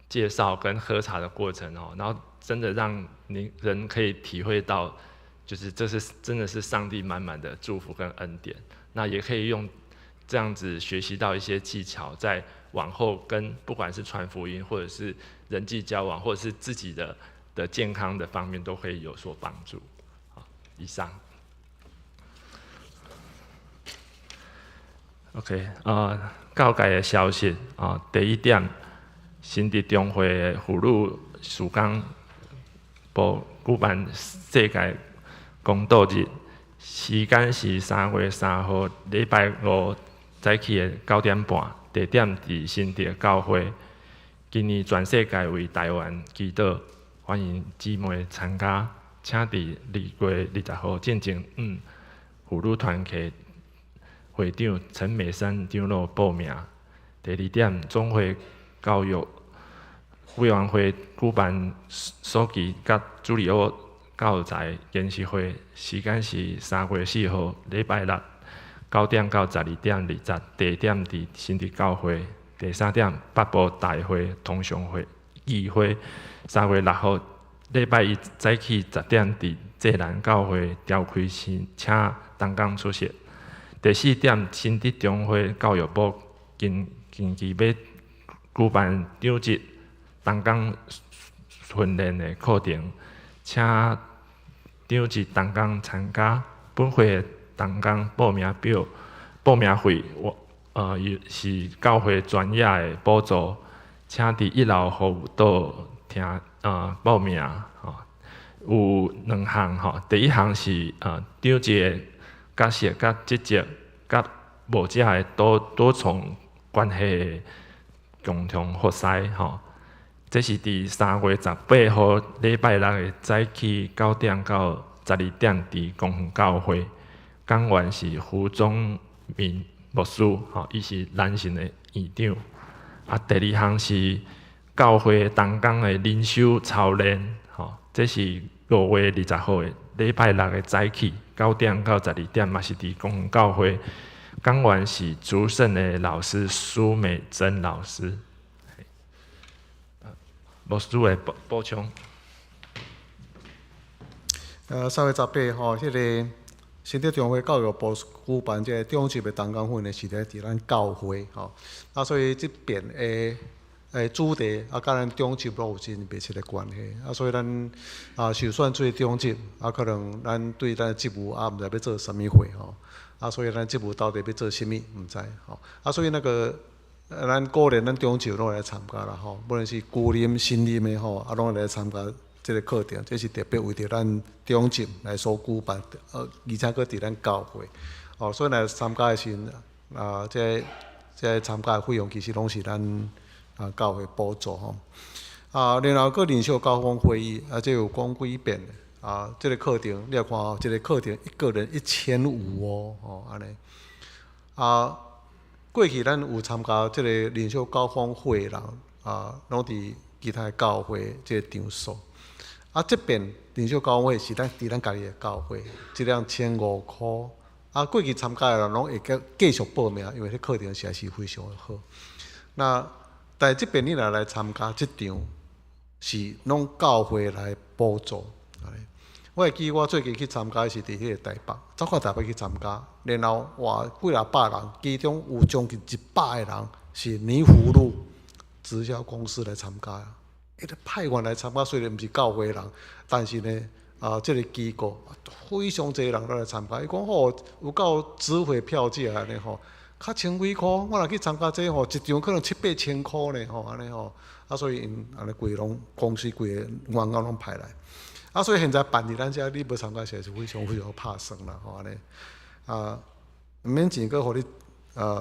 介紹跟喝茶的過程哦，然後真的讓您人可以體會到，就是這是真的是上帝滿滿的祝福跟恩典。那也可以用這樣子學習到一些技巧，在往後跟不管是傳福音，或者是人際交往，或者是自己的健康的方面，都可以有所幫助。好，以上。OK，教界的消息啊，第一點，新竹中會的婦女事工部舉辦世界公道日，時間是3月3號禮拜五早起的9點半，地點佇新竹教會。今年全世界為台灣祈禱，歡迎姊妹參加，請佇2月20號進前，婦女團契會長陳美珊長老報名。第二點，總會教育委員會舉辦暑期佮主日學教材研習會，時間是3月4號禮拜六9點到12點20，地點佇新竹教會。第三點，北部大會同鄉會議會，3月6號禮拜一早起10點，佇濟南教會召開，請同工出席。第四點，新竹中會教育部近期欲舉辦長職同工訓練的課程，請長職同工參加。本會的同工報名表、報名費，是教會專業的補助，請佇一樓服務桌聽報名吼。有兩項吼，第一項是長職的角色佮職責佮牧者的多重關係的共同服侍吼。這是佇3月18號禮拜六的早起9點到12點，佇公園教會。講員是胡宗明牧師，吼，伊是男性的院長。啊，第二項是教會同工的靈修操練，吼，這是5月20號的禮拜六的早起9點到12點，嘛是佇公園教會。講員是竹聖的老師蘇美珍老師。牧師的補充。3月18吼，彼个新竹中會教育部舉辦這个長職的同工訓練是佇咱教會吼，啊，所以這遍的主題啊，佮咱長執攏有真密切的關係，啊，所以咱啊受選做長執，啊，可能咱對咱的職務啊，毋知欲做啥物貨吼，啊，所以咱職務到底欲做啥物，毋知吼，啊，所以那個咱鼓勵咱長執攏來參加啦吼，無論是舊任新任的吼，啊，攏來參加這个課程，這是特別為著咱長執來所舉辦，而且閣佇咱教會，哦，所以來參加的時陣，啊，這參加的費用其實攏是咱教會補助吼。啊，然後閣領袖高峰會議，啊，這有講幾遍的，啊，這个課程你來看哦，這个課程一個人1500哦，吼，按呢，啊，過去咱有參加這个領袖高峰會的人，啊，攏佇其他的教會這个場所。啊，這遍領袖高峰會是咱佇咱家己的教會，一人1500箍。啊，過去參加的人攏會繼續報名，因為彼課程實在是非常的好。那但是這遍你若來參加這場，是攏教會來補助。我會記我最近去參加的是佇彼個台北，走到台北去參加，然後哇幾若百人，其中有將近100個人是泥葫蘆直銷公司來參加。伊咧派員來參加，雖然毋是教會人，但是呢，啊，這个機構非常濟人都來參加。伊講吼，有夠值回票價按呢吼，較千幾箍，我若去參加這吼，一場可能七八千箍呢吼，按呢吼，啊，所以𪜶按呢規攏公司規个員工攏派來，啊，所以現在辦佇咱遮，你無參加實在是非常非常拍算啦吼，按呢，啊，毋免錢，閣予你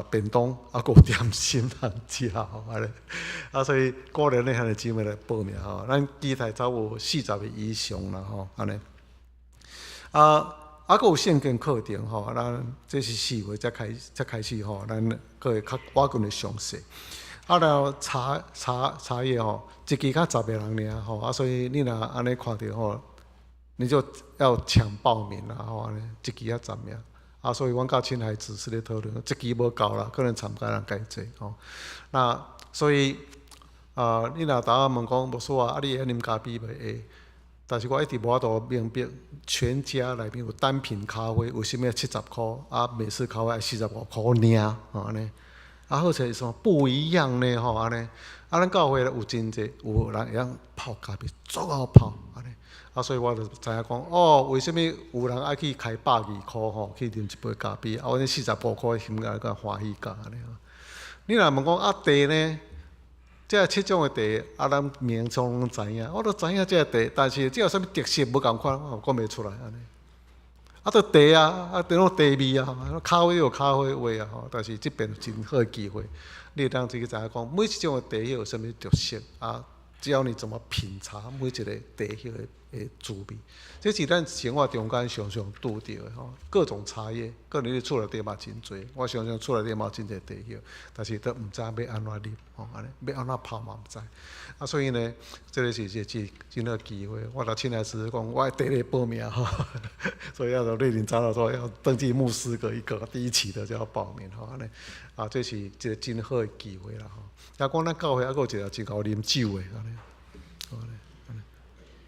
便當啊，閣有點心通食吼，按呢，啊，所以鼓勵恁兄弟姊妹來報名吼，咱期待差不多40個以上啦吼，按呢，啊，啊，閣有聖經課程吼，咱這是4月才開始吼，咱閣會較我更會詳細。啊，然後茶葉吼，一期才十個人爾吼，啊，所以你若按呢看著吼，你就要搶報名啦吼，按呢一期才十名。啊，所以阮佮親孩子是咧討論，這期無夠啦，可能參加人較濟吼。那所以啊，你若逐仔問講牧師啊，啊你會曉啉咖啡袂？會。但是我一直無法度明白，全家內面有單品咖啡為啥物70箍，啊美式咖啡愛45箍爾，吼按呢。啊好勢是啥不一樣呢？吼按呢。啊，咱教會有真濟有人會曉泡咖啡，足𠢕泡按呢。啊，所以我就知影講，哦，為啥物有人愛去開120箍吼去啉一杯咖啡，啊，阮45箍心內閣歡喜甲按呢。你若問講啊茶呢？這七種的茶，啊，咱名稱攏知影，我都知影這个茶，但是這有啥物特色無仝款，我講袂出來按呢。啊，都茶啊，啊，都攏茶味啊，咖啡有咖啡味啊，吼。但是這邊真好的機會，你會當自己知影講，每一種的茶葉有啥物特色啊？教你怎麼品茶每一個茶葉的滋味，這是咱生活中間常常拄著的吼。各種茶葉，可能你厝內底嘛真濟，我相信厝內底嘛有真濟茶葉，但是都毋知欲按怎啉吼，按呢欲按怎泡嘛毋知。啊，所以呢，這个是一個真真好機會。我若凊彩是講，我會第一個報名吼，所以要做瑞林長老說要登記牧師個一個第一期的就要報名吼，按呢啊，這是一個真好的機會啦吼。啊，講咱教會猶閣有一個真𠢕啉酒的，按呢，按呢，按呢。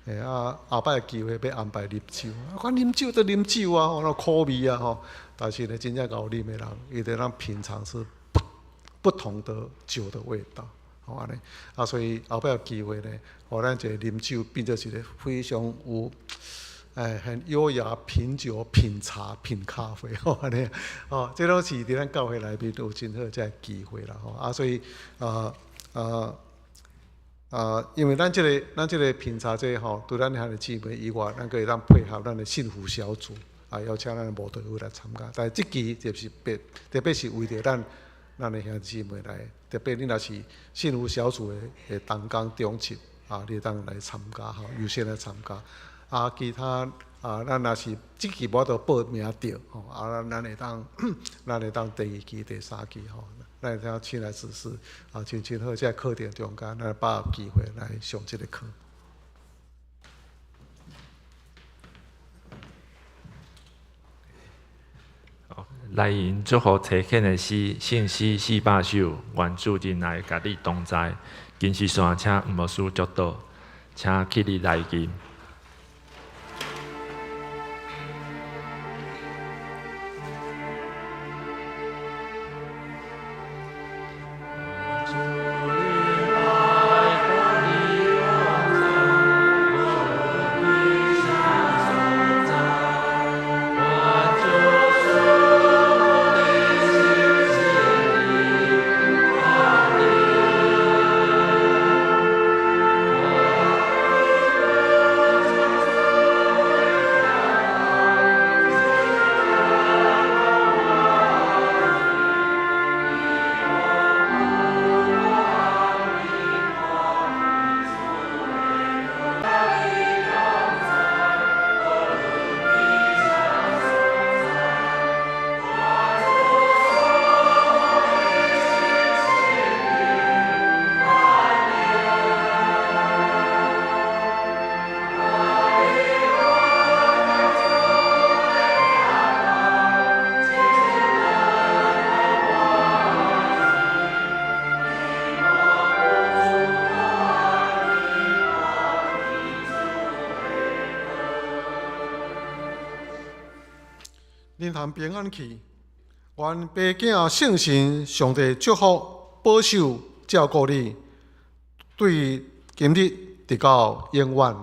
嘿啊，後擺的機會欲安排啉酒，啊，講啉酒就啉酒啊，吼，那苦味啊吼。但是呢，真正𠢕啉的人，伊會當品嘗是不同的酒的味道，吼按呢。啊，所以後擺有機會呢，予咱這個啉酒變做一個非常有，哎，很優雅品酒、品茶、品咖啡，吼按呢，吼，這攏是佇咱教會內面有真好這个機會啦，吼。啊，所以啊啊啊，因為咱這個品茶這個吼，除咱兄弟姊妹以外，咱閣會當配合咱的幸福小組，啊，邀請咱的慕道友來參加。但是這期就是特別是為著咱的兄弟姊妹來，特別你若是幸福小組的同工長執，啊，你會當來參加吼，優先來參加。啊，其他啊，咱若是這期無法度報名著吼，啊，咱會當第二期、第三期吼，咱會當請來指示啊，真真好，這个課程中間，咱把握機會來上這个課。來因祝福差遣的詩，聖詩400首，願主恩愛佮你同在。金絲線，請吳牧師祝禱，請起立來敬。恁通平安去，願父囝聖神上帝祝福、保守、照顧你，對今日直到永遠，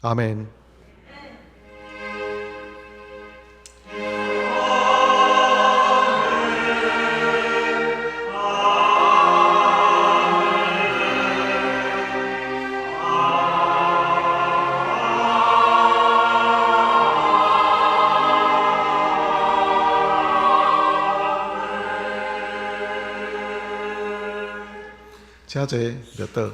阿們。請坐，就倒。